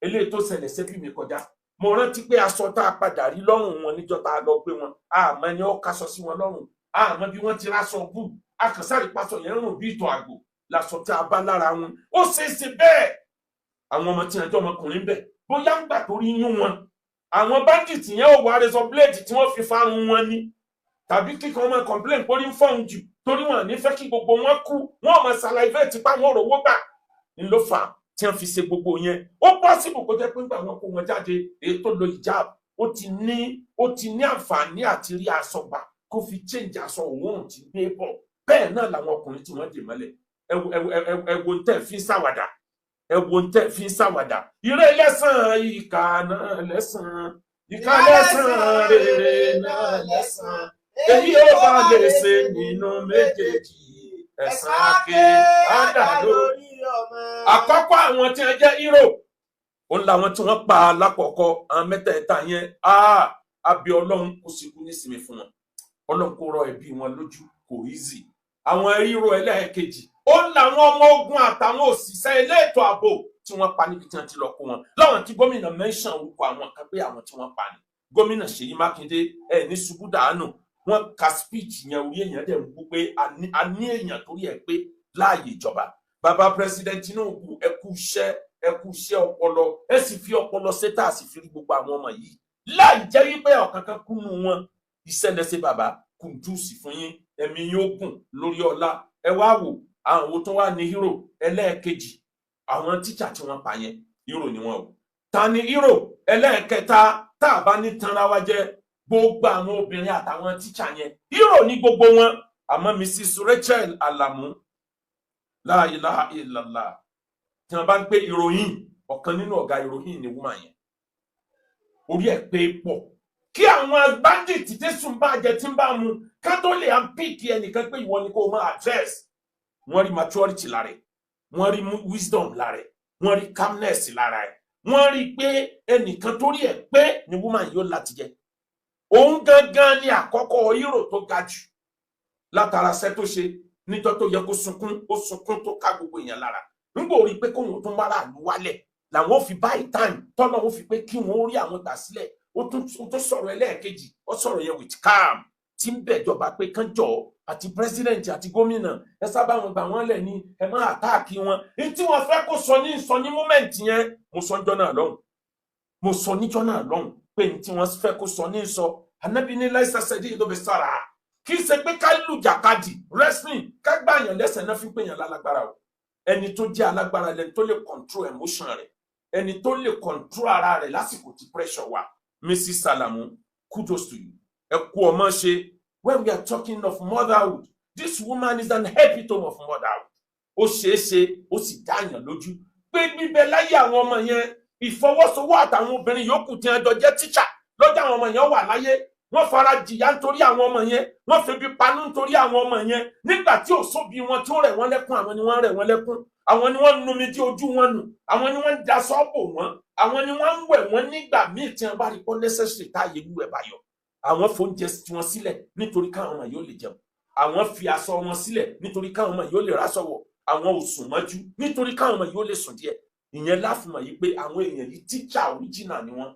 Eléyìí tó ṣẹlẹ̀ sẹ́bí mi kọjá. Mo rántí pé aṣọ tá a padà rí lọ́rùn wọn níjọ́ tá a lọ gbé wọn, àmọ́ ẹni ó kaṣọ sí wọn lọ́rùn, àmọ́ bí wọ́n ti ráṣọ bù, akànṣárí paṣọ yẹn rùn bí ìtọ̀ àgbò làṣọ tá a bá lára wọn. Ó ṣeé ṣe bẹ́ẹ̀ àwọn ọmọ tí wọn jọ ọmọkùnrin bẹ̀ bóyá ń gbà tó rí yún wọn, àwọn bandit yẹn ò wá razor blade tí wọ́n fi fárun wọn ni, tàbí kíkan ọmọ complain pórí ń fọ́n jù torí wọn ní fẹ́ kí gbogbo wọn kú, wọn ò mọ salivate pa wọn ò rówó gbà ń ló fà Tí wọ́n fi ṣe gbogbo yẹn, ó possible kó jẹ́ pé nígbà wọn kó wọn jáde, èyí tó lo hijab, ó ti ní àǹfààní àti rí aṣọ gbà kó fi change aṣọ òun tí gbé bọ̀. Bẹ́ẹ̀ náà làwọn ọkùnrin tí wọ́n dè mọ́lẹ̀. Ẹ wo, ẹ wo, ẹ wo ń tẹ́ fi ń ṣàwàdà, ẹ wo ń tẹ́ fi ń ṣàwàdà. Ire lẹ́sàn, ìkà náà lẹ́sàn, ìkà lẹ́sàn, rere náà lẹ́sàn. Èyí ó bá lè ṣe nínú méjèèjì, ẹ̀san ake ádà lórí. Àkọ́kọ́, àwọn tí wọ́n jẹ́ hero, òun làwọn tí wọ́n pa lákọ̀ọ́kọ́, àwọn mẹ́tẹ̀ẹ̀ta yẹn. Àbí Ọlọ́run kò sì kú nísìmí fún wọn, Ọlọ́run kò rọ ẹbí wọn lójú, kò easy. Àwọn hero ẹlẹ́ẹ̀kejì, ó làwọn ọmọ ogun àtàwọn òṣìṣẹ́ elétò ààbò tí wọ́n pa níbi tí wọ́n ti lọ kó wọn, láwọn tí gómìnà mention orúkọ àwọn kan pé àwọn tí wọ́n pa ni. Gómìnà Ṣèyí Mákindé, ẹ ní ṣubú dànù. Wọ́n ka speech yẹn, orí èèyàn dẹ̀ ń wú pé a ní èèyàn torí ẹ̀ pé láàyè ìjọba. Bàbá President Tinubu, ẹ kú iṣẹ́, ẹ kú iṣẹ́ ọpọlọ, ẹ sì fi ọpọlọ ṣe tá a sì fi rí gbogbo àwọn ọmọ yìí láì jẹ́ wípé ọ̀kankan kúnnú wọn. Iṣẹ́ lẹ́sẹ̀, bàbá, kùndùsì fún yín, ẹ̀mí yín ó gùn lórí ọlá. Ẹ wá wò àwọn wo tó wà ní hero ẹlẹ́ẹ̀kejì. Àwọn tíṣà tí wọ́n pa yẹn, hero ni wọ́n o. Ta ni hero ẹlẹ́ẹ̀kẹta? Tá a bá ní tanra wa jẹ, gbogbo àwọn obìnrin àtàwọn tíṣà yẹn, hero ní gbogbo wọn. Àmọ́ Mrs Rachel Alamu, la ilaha illallah, tí wọ́n bá ń pè ìròyìn, ọ̀kan nínú ọ̀gá ìròyìn ni woman yẹn. Orí ẹ̀ pé pọ̀ kí àwọn bandit tẹ̀sùn bá jẹ tí ń bá mu ká tó lè à ń pick ẹnìkan pé ìwọ ni kó o máa address. Wọ́n rí maturity lára ẹ̀, wọ́n rí wisdom lára ẹ̀, wọ́n rí calmness lára ẹ̀, wọ́n rí pé ẹnìkan tó rí ẹ̀ pé ni woman yóò láti jẹ. Òun gangan ni àkọ́kọ́ hero tó ga jù látara iṣẹ́ tó ṣe níjọ́ tó yẹ kó sunkún, ó sunkún tó ká gbogbo èèyàn lára. Nígbà ó rí i pé kóun tún máràlú wálẹ̀ làwọn ò fi báyìí time tọ́nà ó fi pé kí wọ́n rí àwọn gbà sílẹ̀. Ó tún sọ̀rọ̀ ẹlẹ́ẹ̀kejì, ó sọ̀rọ̀ yẹn with calm, tí ń bẹ̀jọba pé kán jọ àti president àti gómìnà, ẹ sábà wọn gbà wọ́n lẹ̀ ní, ẹ má attack wọn. Ní tí wọ́n fẹ́ kó sọ ní sọ ní moment yẹn, mo sọ níjọ́ náà lọ́hùn, mo sọ níjọ́ náà lọ́hùn pé ní tí wọ́n fẹ́ kó sọ ní sọ. Anabi ní láìsà sẹ́dí ìdóbe sára, kì í ṣe pé ká lù jàkadì, wrestling, ká gbàyàn lẹ́sẹ̀ náà fi ń pèyàn lálágbára o. Ẹni tó jẹ́ alágbára lẹni tó lè control emotion rẹ̀, ẹni tó lè control ara rẹ̀ lásìkò tí pressure wà. Mrs Salamu, kudos to you, ẹ kú ọmọ ṣe. When we are talking of motherhood, this woman is an epitome of motherhood. Ó ṣeé ṣe, ó sì dáyàn lójú pé bíbẹ láyé àwọn ọmọ yẹn, ìfọwọ́sowọ́ àtàwọn obìnrin yòókù tí wọ́n jọ jẹ́ tíṣà lọ́jọ́ àwọn ọmọ yẹn wà láyé, wọ́n fara jìyà nítorí àwọn ọmọ yẹn, wọ́n febi panú nítorí àwọn ọmọ yẹn. Nígbà tí ò sóbi wọn tí ó rẹ̀ wọ́n lẹ́kún, àwọn ni wọ́n rẹ̀ wọ́n lẹ́kún, àwọn ni wọ́n numi tí ojú wọn nù, àwọn ni wọ́n ń daṣọ bò wọ́n, àwọn ni wọ́n ń wẹ̀ wọ́n nígbà míì tí wọ́n bá rí pọ́ necessary táyé wíwẹ̀ bá yọ. Àwọn fóúnjẹ tí wọ́n sílẹ̀ nítorí káwọn ọmọ yóò lè jẹun, àwọn fi aṣọ wọn sílẹ̀ nítorí káwọn ọmọ yóò lè ráṣọ wọ̀, àwọn ò sùn mọ́jú nítorí káwọn ọmọ yóò lè sùn díẹ̀. Ìyẹn láfihàn yìí pé àwọn èèyàn yìí, tíṣà original ni wọ́n.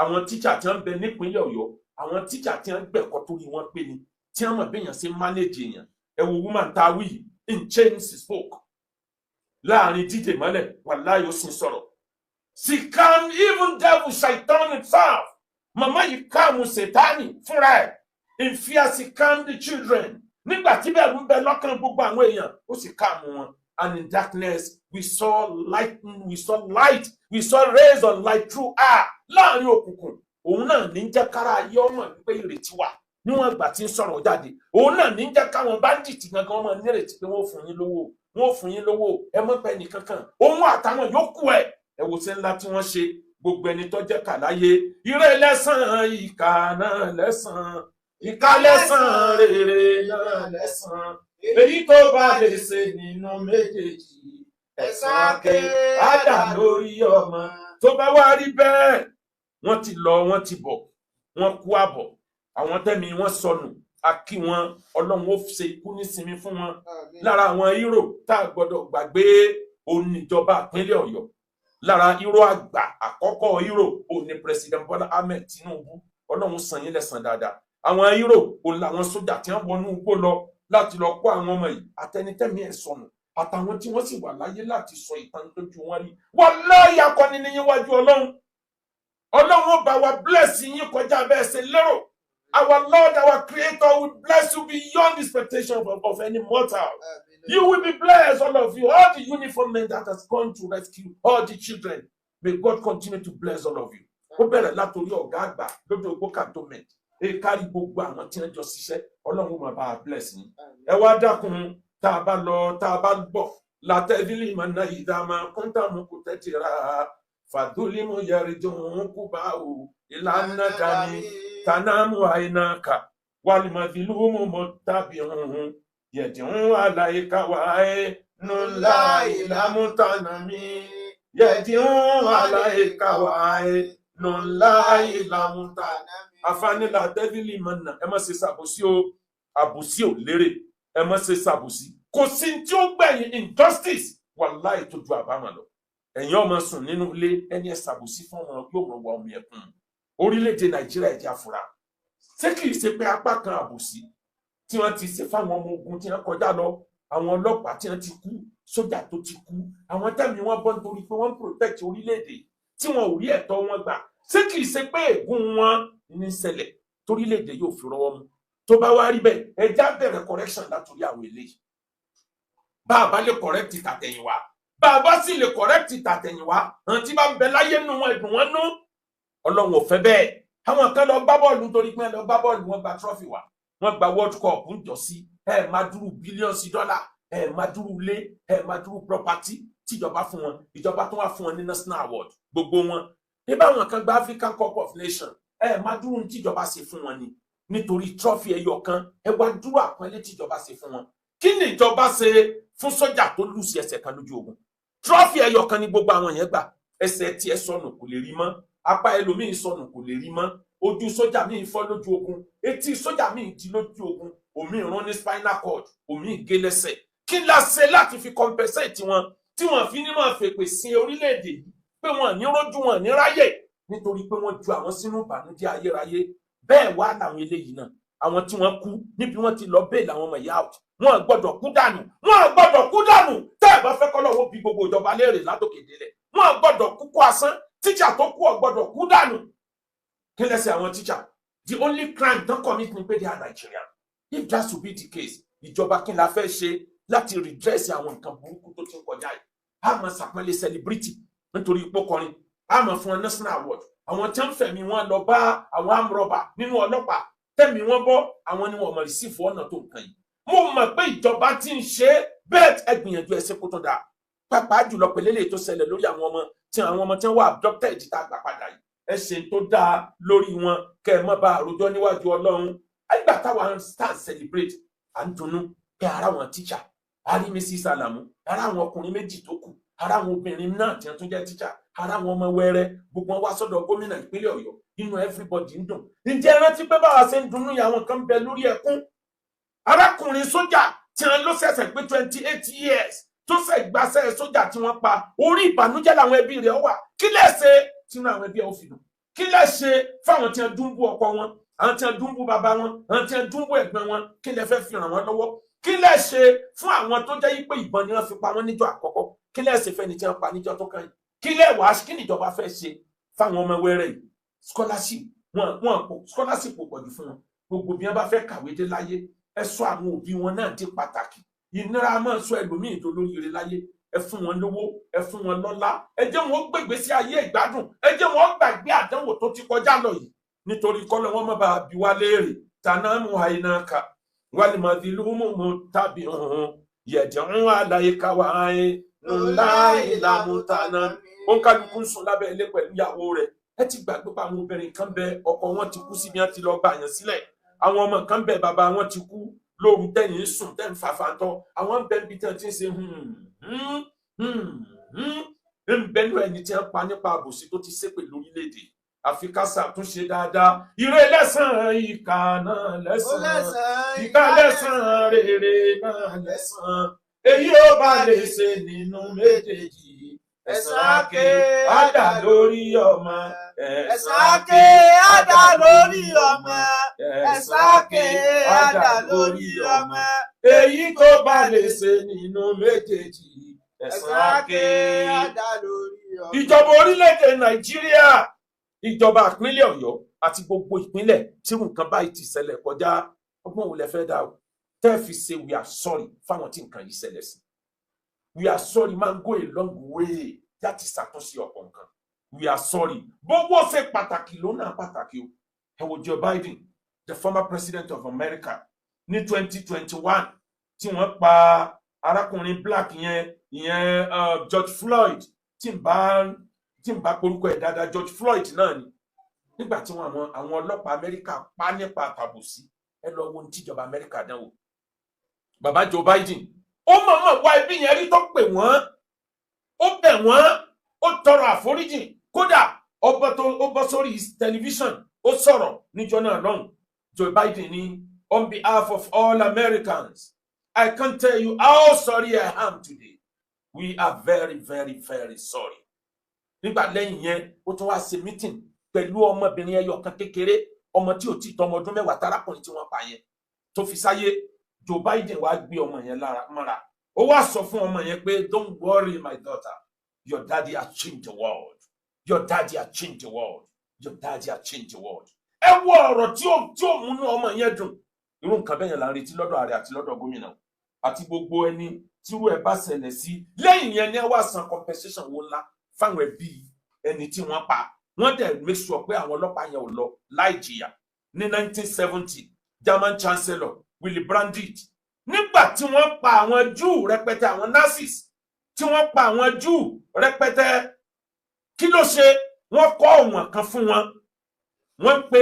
Àwọn tíṣà tí wọ́n ń bẹ nípínlẹ̀ Ọ̀yọ́, àwọn tíṣà tí wọ́n gbẹ̀kọ́ torí wọ́n pé ni tí wọ́n mọ̀ béèyàn ṣe manage èèyàn. Ẹ wo woman tá a wí yìí, in chains she spoke láàrin dídè mọ́lẹ̀, wàláhì, ó sì ń sọ̀rọ̀. She calm even devil, shaitan itself. Màmá yìí calm sètáni fúnra ẹ̀. In fear she calm the children. Nígbà tí bẹ̀rù ń bẹ lọ́kàn gbogbo àwọn èèyàn, ó sì calm wọn. And in darkness we saw light, we saw light, we saw rays of light through her. Láàrin òkùnkùn, òun náà ní jẹ́ kára ayé ọmọ wípé ìrètí wà. Níwọ̀n ìgbà tí ń sọ̀rọ̀ jáde, òun náà ní jẹ́ káwọn bandit gangan ọmọ nírètí pé wọ́n fún yín lówó, wọ́n fún yín lówó, ẹ mọ́ pẹ́ nìkankan. Òun àtàwọn yòókù ẹ̀, ẹ wò sí ńlá tí wọ́n ṣe. Gbogbo ẹni tó jẹ́ kà láyé, ire lẹ́sàn, ìkà náà lẹ́sàn, ìkà lẹ́sàn, rere náà lẹ́sàn. Èyí tó bá lè ṣe nínú méjèèjì, ẹ̀san ake á dà lórí ọmọ. Tó bá wá rí bẹ́ẹ̀, wọ́n ti lọ, wọ́n ti bọ̀, wọ́n kú àbọ̀. Àwọn tẹ́mi wọ́n sọnù, a kí wọn, Ọlọ́run ó ṣe ikú nísinmi fún wọn. Lára àwọn hero tá a gbọ́dọ̀ gbàgbé, òun níjọba ìpínlẹ̀ Ọ̀yọ́. Lára hero àgbà, àkọ́kọ́ hero, òun ni President Bola Ahmed Tinubu. Ọlọ́run san yín lẹ́san dáadáa. Àwọn hero, òun làwọn sójà tí wọ́n wọnú igbó lọ láti lọ kó àwọn ọmọ yìí, àtẹnitẹ́mi ẹ̀ sọnù, àtàwọn tí wọ́n sì wà láyé láti sọ ìtàn lójú wọn rí. Wallahi, akọni ní yín wájú Ọlọ́run. Ọlọ́run ó bá wa bless yín kọjá bẹ́ẹ̀ ṣe lérò. Our Lord, our Creator, will bless you beyond the expectation of any mortal. You will be blessed, all of you, all the uniform men that has gone to rescue all the children. May God continue to bless all of you. Ó bẹ̀rẹ̀ látòrí ọ̀gá àgbà lójú ogbó cantonment. Ẹ kárí gbogbo àwọn tí wọ́n jọ ṣiṣẹ́, Ọlọ́run máa bá a bless yín. Ẹ wá dákun, tá a bá lọ, tá a bá bọ̀, látẹ́bílì máa ná ìdá máa kúńtà mú kó tẹ́tì ra. Fàdúlímù yẹri dùn kú bá o, ìlànà dání, tànámù àìnáka, wàlìmọ̀fìlúmù mọ̀ tàbí hùhùn. Yẹ̀dìún àlàyéká wáyé nùlá ìlàmútànàmí. Yẹ̀dìún àlàyéká wáyé nùlá ìlàmútànàmí. Àfààní tẹ́bílì mọ̀nà, ẹ má ṣe ṣàbòsí o, àbòsí ò lérè, ẹ má ṣe ṣàbòsí. Kò sí tí ó gbẹ̀yìn injustice, wàláì tó ju àbámọ̀ lọ. Ẹ̀yin ọmọ sùn nínú ilé, ẹni ẹ ṣàbòsí fún ọmọ yóò mọ̀ wá omi ẹ̀kún. Orílẹ̀-èdè Nàìjíríà, ẹ̀jẹ̀ àfúrà. Ṣé kìí ṣe pé apá kan àbòsí tí wọ́n ti ṣe fáwọn ọmọ ogun tí wọ́n kọjá lọ, àwọn ọlọ́pàá tí wọ́n ti kú, sójà tó ti kú, àwọn tẹ̀mí wọn bọ́ nítorí pé wọ́n ń protect orílẹ̀-èdè tí wọn ò rí ẹ̀tọ́ wọn gbà, ṣé kìí ṣe pé ègún wọn ní ṣẹlẹ̀ torílẹ̀-èdè yóò fi rọwọ́ mú? Tó bá wá rí bẹ́ẹ̀, ẹja bẹ̀rẹ̀ correction látòrí àwọn eléyìí. Bá a bá lè correct tàtẹ̀yìnwá, bá a bá sì lè correct tàtẹ̀yìnwá, àwọn tí bá ń bẹ láyé nù wọn, ẹ̀dùn wọn nú. Ọlọ́run ò fẹ́ bẹ́ẹ̀. Àwọn kan lọ gbá bọ́ọ̀lù nítorí pé lọ gbá bọ́ọ̀lù, wọn gba trophy wá, wọ́n gba World Cup ń jọ sí ẹ máa dúró billions dọ́là, ẹ máa dúró ilé, ẹ máa dúró property tíjọba fún wọn. Ìjọba tó wà fún wọn ní national award gbogbo wọn. Nígbà wọn kan gba African Cup of Nations, ẹ máa dúró tíjọba ṣe fún wọn ni nítorí trophy ẹyọ kan. Ẹ wá dúró àpọ́nlé tíjọba ṣe fún wọn. Kí ni ìjọba ṣe fún sọ́jà tó lù sí ẹsẹ̀ kan lójú ogun? Trophy ẹyọ kan ní gbogbo àwọn yẹn gbà. Ẹsẹ̀ tiẹ̀ sọnù, kò lè rí mọ́. Apá ẹlòmíín sọnù, kò lè rí mọ́. Ojú sójà míì fọ́ lójú ogun, etí sójà míì di lójú ogun, òmíì rún ní spinal cord, òmíì gé lẹ́sẹ̀. Kí la ṣe láti fi compensate wọn tí wọn fi ní máa fèpè sí orílẹ̀-èdè yìí pé wọn ní rójú, wọn ní ráyè, nítorí pé wọ́n ju àwọn sínú ìbànújẹ́ ayérayé? Bẹ́ẹ̀ wá làwọn eléyìí náà, àwọn tí wọ́n kú níbi wọ́n ti lọ bail àwọn ọmọ ìyá out, wọn gbọ́dọ̀ kú dànù, wọn gbọ́dọ̀ kú dànù. Tẹ́ ẹ̀ bá fẹ́ kọ́ lọ́wọ́ bí gbogbo ìjọba léèrè látòkè délẹ̀, wọn gbọ́dọ̀ kú kú asán. Tíṣà tó kú ò gbọ́dọ̀ kú dànù. Kí lẹ́sẹ̀ àwọn tíṣà? The only crime don commit ni pé they are Nigerian. If that should be the case, ìjọba, kí n la fẹ́ ṣe láti redress àwọn nǹkan burúkú tó ti ń kọjá yìí? A máa ṣàpọ́nlé celebrity nítorí ipò kọrin, a máa fún wọn national award. Àwọn tí wọ́n fẹ̀mí wọn lọ bá àwọn amrọ̀bà nínú ọlọ́pàá, tẹ̀mí wọn bọ́, àwọn ni wọn mọ̀ receive ọ̀nà tó nǹkan yìí. Mo mọ̀ pé ìjọba ti ń ṣe bẹ́ẹ̀, ẹ gbìyànjú ẹ ṣe kó tó dáa, pàápàá jùlọ pẹ̀lú eléyìí tó ṣẹlẹ̀ lórí àwọn ọmọ tí wọ́n wà abducted tá a gbà padà yìí. Ẹ ṣe tó dáa lórí wọn, kẹ́ ẹ má bá àròjọ níwájú Ọlọ́run. Àgbà táwa ń start celebrate, à ń dunnú pé ara wọn tíṣà, a rí Mrs Alamu, ara àwọn ọkùnrin méjì tó kù, ara àwọn obìnrin náà tí wọ́n tún jẹ́ tíṣà, ara àwọn ọmọ wẹrẹ, gbogbo wọn wá sọ́dọ̀ gómìnà ìpínlẹ̀ Ọ̀yọ́, inú everybody ń dùn. Ǹjẹ́ rántí pé báwa ṣe ń dunnú yìí, àwọn kan bẹ lórí ẹkún? Arákùnrin sójà tí wọ́n ló ṣẹ̀ṣẹ̀ pé 28 years tó ṣẹ̀ gbaṣẹ́ sójà tí wọ́n pa, orí ìbànújẹ́ làwọn ẹbí rẹ̀ wà. Kí lẹ ṣe tínú àwọn ẹbí ẹ̀ ó fi dùn? Kí lẹ ṣe fáwọn tí wọ́n dúnbú ọkọ wọn, àwọn tí wọ́n dúnbú bàbá wọn, àwọn tí wọ́n dúnbú ẹ̀gbọ́n wọn? Kí lẹ fẹ́ fi ràn wọ́n lọ́wọ́? Kí lẹ ṣe fún àwọn tó jẹ́ pé ìbọn ni wọ́n fi pa wọ́n níjọ́ àkọ́kọ́? Kí lẹ ṣe fẹ́ni tí wọ́n pa níjọ́ tó kàn yìí? Kí lẹ wàá, kí níjọba fẹ́ ṣe fáwọn ọmọ wẹ́rẹ́ yìí? Scholarship wọn, wọn kò scholarship kò pọ̀jù fún wọn. Gbogbo bí wọ́n bá fẹ́ kàwé dé láyé, ẹ sọ àwọn òbí wọn náà di pàtàkì. Ìnira máa sọ ẹlòmíì tó lóríire láyé. Ẹ fún wọn lówó, ẹ fún wọn lọ́lá, ẹ jẹ́ wọn gbègbè sí ayé ìgbádùn, ẹ jẹ́ wọn gbàgbé àdánwò tó ti kọjá lọ yìí, nítorí kọ́lọ́ wọn má bàa bi wá léèrè. Tànámù àìnáka wàlìmọ̀dìlúmùmù tàbí hùn yẹ̀dẹ̀hún àlàyé wáyé ńlá ìlàmùtànà. Ó ń kálukú ń sùn lábẹ́ ilé pẹ̀lú ìyàwó rẹ̀. Ẹ ti gbàgbé pé àwọn obìnrin kan bẹ, ọkọ wọn ti kú síbi wọn ti lọ gbà yàn sílẹ̀. Àwọn ọmọ kan bẹ, bàbá wọn ti kú. Lóru tẹ̀yìn ń sùn, tẹ̀ ń fàfàǹtọ́, àwọn ń bẹ níbi tí wọ́n ti ń ṣe ń bẹnu ẹni tí wọ́n pa nípa àbòsí tó ti ṣépè lórílẹ̀‐èdè. Àfi ká ṣàtúnṣe dáadáa. Ire lẹ́sàn, ìkà náà lẹ́sàn, ìkà lẹ́sàn, rere náà lẹ́sàn. Èyí ó bá lè ṣe nínú méjèèjì, ẹ̀san ké á dà lórí ọmọ. Ẹ̀san ké á dà lórí ọmọ. Ẹ̀san ké á dà lórí ọmọ. Èyí tó bá lè ṣe nínú méjèèjì, ẹ̀san ké á dà lórí ọmọ. Ìjọba orílẹ̀-èdè Nàìjíríà, ìjọba ìpínlẹ̀ Ọ̀yọ́ àti gbogbo ìpínlẹ̀ tí nǹkan báyìí ti ṣẹlẹ̀ kọjá, ọgbọ́n wo lẹ fẹ́ dá o? Tẹ́ fi ṣe "We are sorry" fáwọn tí nǹkan yìí ṣẹlẹ̀ sí. "We are sorry" máa ń go a long way láti ṣàtúnṣe ọ̀pọ̀ nǹkan. "We are sorry", bówó ṣe pàtàkì ló náà pàtàkì o. Ẹ wo Joe Biden, the former president of America, ní 2021 tí wọ́n pa arákùnrin black yẹn, ìyẹn George Floyd, tí n bá porúkọ ẹ̀ dáadáa, George Floyd náà ni, nígbà tí wọn àwọn ọlọ́pàá Amẹ́ríkà pa nípa àtàbòsí. Ẹ lọ wo ohun tíjọba Amẹ́ríkà dánwò. Bàbá Joe Biden, ó mọ̀ọ́mọ̀ wá ibi yẹn rí, tó pè wọ́n, ó bẹ̀ wọ́n, ó tọrọ àforíjì. Kódà ó bọ́ tó ó bọ́ sórí tẹlifíṣàn, ó sọ̀rọ̀ níjọ́ náà lọ́hùn. Joe Biden ní, "On behalf of all Americans, I can't tell you how sorry I am today. We are very, very, very sorry." Nígbà lẹ́yìn yẹn, ó tún wá ṣe meeting pẹ̀lú ọmọbìnrin ẹyọ kan kékeré, ọmọ tí ò tí tọmọ ọdún 10 tarákùnrin tí wọ́n pa yẹn tó fi sáyé. Joe Biden wá gbé ọmọ yẹn lára mọ́ra, ó wá sọ fún ọmọ yẹn pé, "Don't worry, my daughter, your daddy has changed the world. Your daddy has changed the world. Your daddy has changed the world." Ẹ wo ọ̀rọ̀ tí ó múnú ọmọ yẹn dùn. Irú nǹkan bẹ́ẹ̀ yẹn là ń retí lọ́dọ̀ ààrẹ àti lọ́dọ̀ gómìnà àti gbogbo ẹni tírú ẹ̀ bá ṣẹlẹ̀ sí. Lẹ́yìn yẹn ni ẹ wá san compensation wo ńlá fáwọn ẹbí ẹni tí wọ́n pa. Wọ́n dẹ̀ make sure pé àwọn ọlọ́pàá yẹn ò lọ láì jìyà. Ní 1970, German Chancellor Willy Brandt, nígbà tí wọ́n pa àwọn Júù rẹpẹtẹ, àwọn Nazis tí wọ́n pa àwọn Júù rẹpẹtẹ, kí ló ṣe? Wọ́n kọ́ ọ̀wọ̀n kan fún wọn, wọ́n pe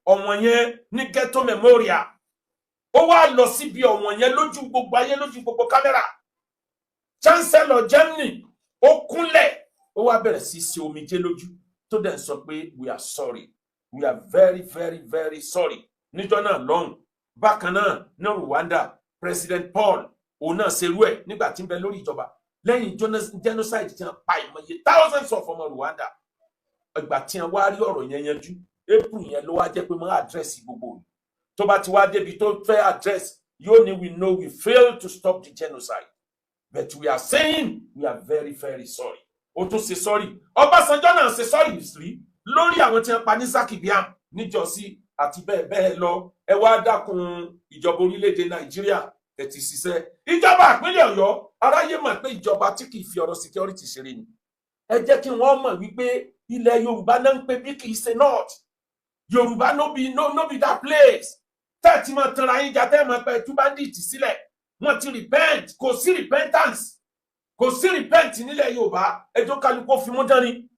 ọ̀wọ̀n yẹn ní Ghetto Memorial. Ó wá lọ síbi ọ̀wọ̀n yẹn lójú gbogbo ayé, lójú gbogbo kámẹ́rà. Chancellor Germany, ó kúnlẹ̀, ó wá bẹ̀rẹ̀ sí í ṣe omijé lójú, tó dẹ̀ ń sọ pé, "We are sorry. We are very, very, very sorry," níjọ́ náà lọ́hùn. Bákan náà ní Rwanda, President Paul, òun náà ṣerú ẹ̀ nígbà tí ń bẹ lórí ìjọba, lẹ́yìn genocide tí wọ́n pa ìmọye thousands of ọmọ Rwanda. Ìgbà tí wọ́n wá rí ọ̀rọ̀ yẹn yanjú, April yẹn ló wá jẹ́ pé máa address gbogbo òní. Tó bá ti wá débi tó fẹ́ address, yóò ní, "We know we failed to stop the genocide, but we are saying we are very, very sorry." Ó tún ṣe sorry. Ọbásanjọ́ náà ṣe sorry rí lórí àwọn tí wọ́n pa ní Zaki Biam níjọ́sí àti bẹ́ẹ̀ bẹ́ẹ̀ lọ. Ẹ wá dákun, ìjọba orílẹ̀-èdè Nàìjíríà, ẹ ti ṣiṣẹ́. Ìjọba ìpínlẹ̀ Ọ̀yọ́, aráyé mọ̀ pé ìjọba tí kì í fi ọ̀rọ̀ security ṣeré ni. Ẹ jẹ́ kí wọ́n mọ̀ wípé ilẹ̀ Yorùbá náà ń pè bí kì í ṣe north. Yorùbá no be that place tẹ́ ẹ ti máa tanra yín jà, tẹ́ ẹ máa pẹ́ tú bandit sílẹ̀, wọ́n ti repent. Kò sí repentance, kò sí repent nílẹ̀ Yorùbá. Ẹjọ́ kálukú fi mú dání.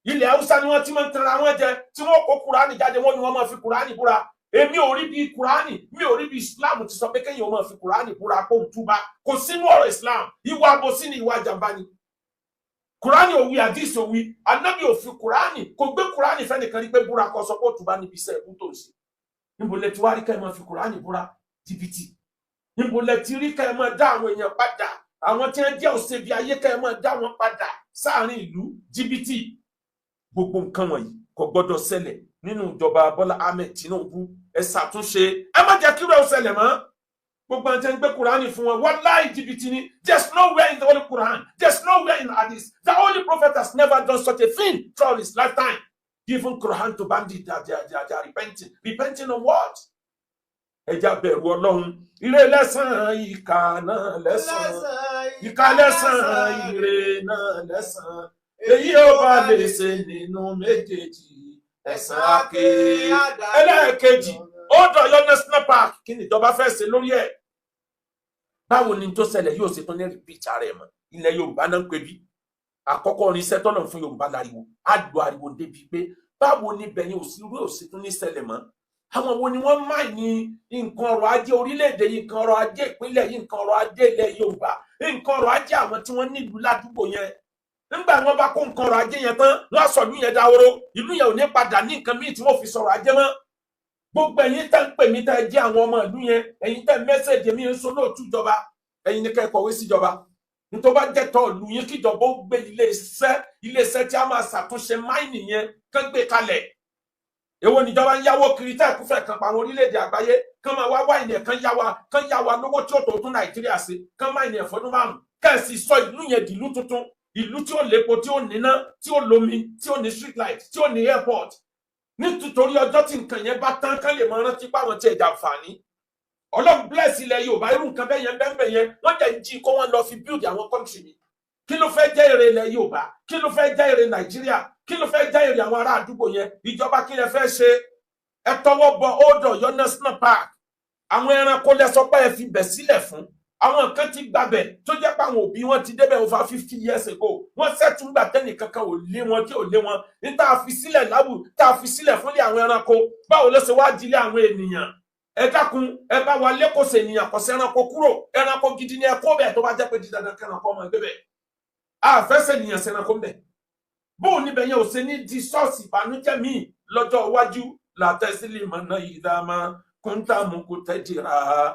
Ilẹ̀ Haúsá ni wọ́n ti máa ń tanra wọn jẹ, tí wọ́n kó Kúránì jáde, wọ́n ní wọ́n máa fi Kúránì búra. Èmi ò rí bí Kúránì, mi ò rí bí Islam ti sọ pé kéèyàn máa fi Kúránì búra kó ń túbá. Kò sínú ọ̀rọ̀ Islam. Ìwà àbòsí ni, ìwà jàmbá ni. Kúránì òwì, àdìsí òwì, Anábì ò fi Kúránì, kò gbé Kúránì fẹ́nìkan rí pé búra kó sọ pé ó túbá níbi iṣẹ́ ẹ̀kú tó ń ṣe. Níbo lẹ ti wá rí ká ẹ máa fi Kúránì búra jìbìtì? Níbo lẹ ti rí ká ẹ máa dá àwọn èèyàn padà, àwọn tí wọ́n jẹ́ òṣèbí ayé, ká ẹ máa dá wọn padà sáàrin ìlú jìbìtì? Gbogbo nǹkan wọ̀nyí kò gbọ́dọ̀ ṣẹlẹ̀ nínú ìjọba Bọ́lá Ahmed Tinubu. Ẹ ṣàtúnṣe, ẹ má jẹ́ kí rẹ̀ ó ṣẹlẹ̀ mọ́. Gbogbo àwọn tí wọ́n ń gbé Kúránì fún wọn, wàláì, jìbìtì ni. There's nowhere in the Holy Quran, there's nowhere in Hadith. The Holy Prophet has never done such a thing throughout his lifetime, giving Quran to bandit that they are repenting. Repenting on what? Ẹ já bẹ̀rù Ọlọ́run. Ire lẹ́sàn, ìkà náà lẹ́sàn. Ìkà lẹ́sàn, ire náà lẹ́sàn. Èyí ó bá lè ṣe nínú méjèèjì, ẹ̀san àké. Ẹlẹ́ẹ̀kejì, Old Ọ̀yọ́ National Park, kí ni ìjọba fẹ́ ṣe lórí ẹ̀? Báwo ni tó ṣẹlẹ̀ yóò ṣe tán ní repeat ara ẹ̀ mọ́? Ilẹ̀ Yorùbá náà ń pè bí àkọ́kọ́ irinṣẹ́ tọ́lọ̀ fún Yorùbá láriwo á lo ariwo débi pé báwo ni bẹ̀yìn òsirú òsì tún ní ṣẹlẹ̀ mọ́? Àwọn wo ni wọ́n máa ní nǹkan ọrọ̀ ajé orílẹ̀-èdè yìí, nǹkan ọrọ̀ ajé ìpínlẹ̀ yìí, nǹkan ọrọ̀ ajé ilẹ̀ Yorùbá, nǹkan ọrọ̀ ajé àwọn tí wọ́n nílùú ládùúgbò yẹn? Nígbà wọn bá kó nǹkan ọrọ̀ ajé yẹn tán, wọ́n á sọ ìlú yẹn dahoro. Ìlú yẹn ò ní padà ní nǹkan míì tí wọ́n fi sọ̀rọ̀ ajé mọ́. Gbogbo ẹ̀yin tẹ́ ń pè mí, tẹ́ ẹ jẹ́ àwọn ọmọ ìlú yẹn, ẹ̀yin tẹ́ message mi ń sọ lóòtú ìjọba, ẹ̀yin ní kẹ́ ẹ kọ̀wé síjọba. Nítorí bá jẹ́ tọ́ ìlú yín, kíjọba ó gbé ilé iṣẹ́ tí a máa ṣàtúnṣe mine yẹn, kán gbé kalẹ̀. Èwo níjọba ń yáwó kiri tá ẹ̀kúfẹ̀ kan pa àwọn orílẹ̀-èdè àgbáyé, kán máa wá wáìnì ẹ̀, kán yá wa lówó tí ó tó tún Nàìjíríà ṣe, kán mine ẹ̀ fọdún 5, kẹ́ẹ̀sì sọ ìlú yẹn dìlú tuntun, ìlú tí ó lépo, tí ó níná, tí ó lómi, tí ó ní street light, tí ó ní airport, nítorí ọjọ́ tí nǹkan yẹn bá tán, kán lè máa rántí pé àwọn tí ẹ̀ jàǹfààní. Ọlọ́run bless ilẹ̀ Yorùbá, irú nǹkan bẹ́ẹ̀ yẹn bẹ́ẹ̀ yẹn wọ́n jẹ́ ń jí kó wọ́n lọ fi build àwọn country mi. Kí ló fẹ́ jẹ́ èrè ilẹ̀ Yorùbá? Kí ló fẹ́ jẹ́ èrè Nàìjíríà? Kí ló fẹ́ jẹ́ èrè àwọn ará àdúgbò yẹn? Ìjọba, kí lẹ fẹ́ ṣe? Ẹ tọwọ́ bọ Old Ọ̀yọ́ National Park. Àwọn ẹranko lẹ sọ pé ẹ fi bẹ̀ sílẹ̀ fún. Àwọn kan ti gbàbẹ̀ tó jẹ́ pé àwọn òbí wọn ti débẹ̀ over 50 years ago. Wọ́n sẹ́tún gbà tẹ́nì kankan ò lé wọn tí ò lé wọn ní tá a fi sílẹ̀ láwù, tá a fi sílẹ̀ fúnlé àwọn ẹranko. Báwo ló ṣe wá dilé àwọn ènìyàn? Ẹ dákun, ẹ bá wa lẹ́kọ̀ọ́sẹ̀ ènìyàn kò sí ẹranko kúrò. Ẹranko gidi ni ẹ kó bẹ̀, tó bá jẹ́ pé dídandan kẹranko ọmọ ẹgbẹ́ bẹ̀. Àfẹsẹ̀ ènìyàn sí ẹranko ń bẹ̀. Bóun níbẹ̀ yẹn ò ṣe ní di ṣọ́ọ̀ṣì ìbànújẹ́ míì lọ́jọ́ iwájú? Látẹ́sílẹ̀ mọ̀nà ìdámá kúńtàmù kò tẹ́jìrà.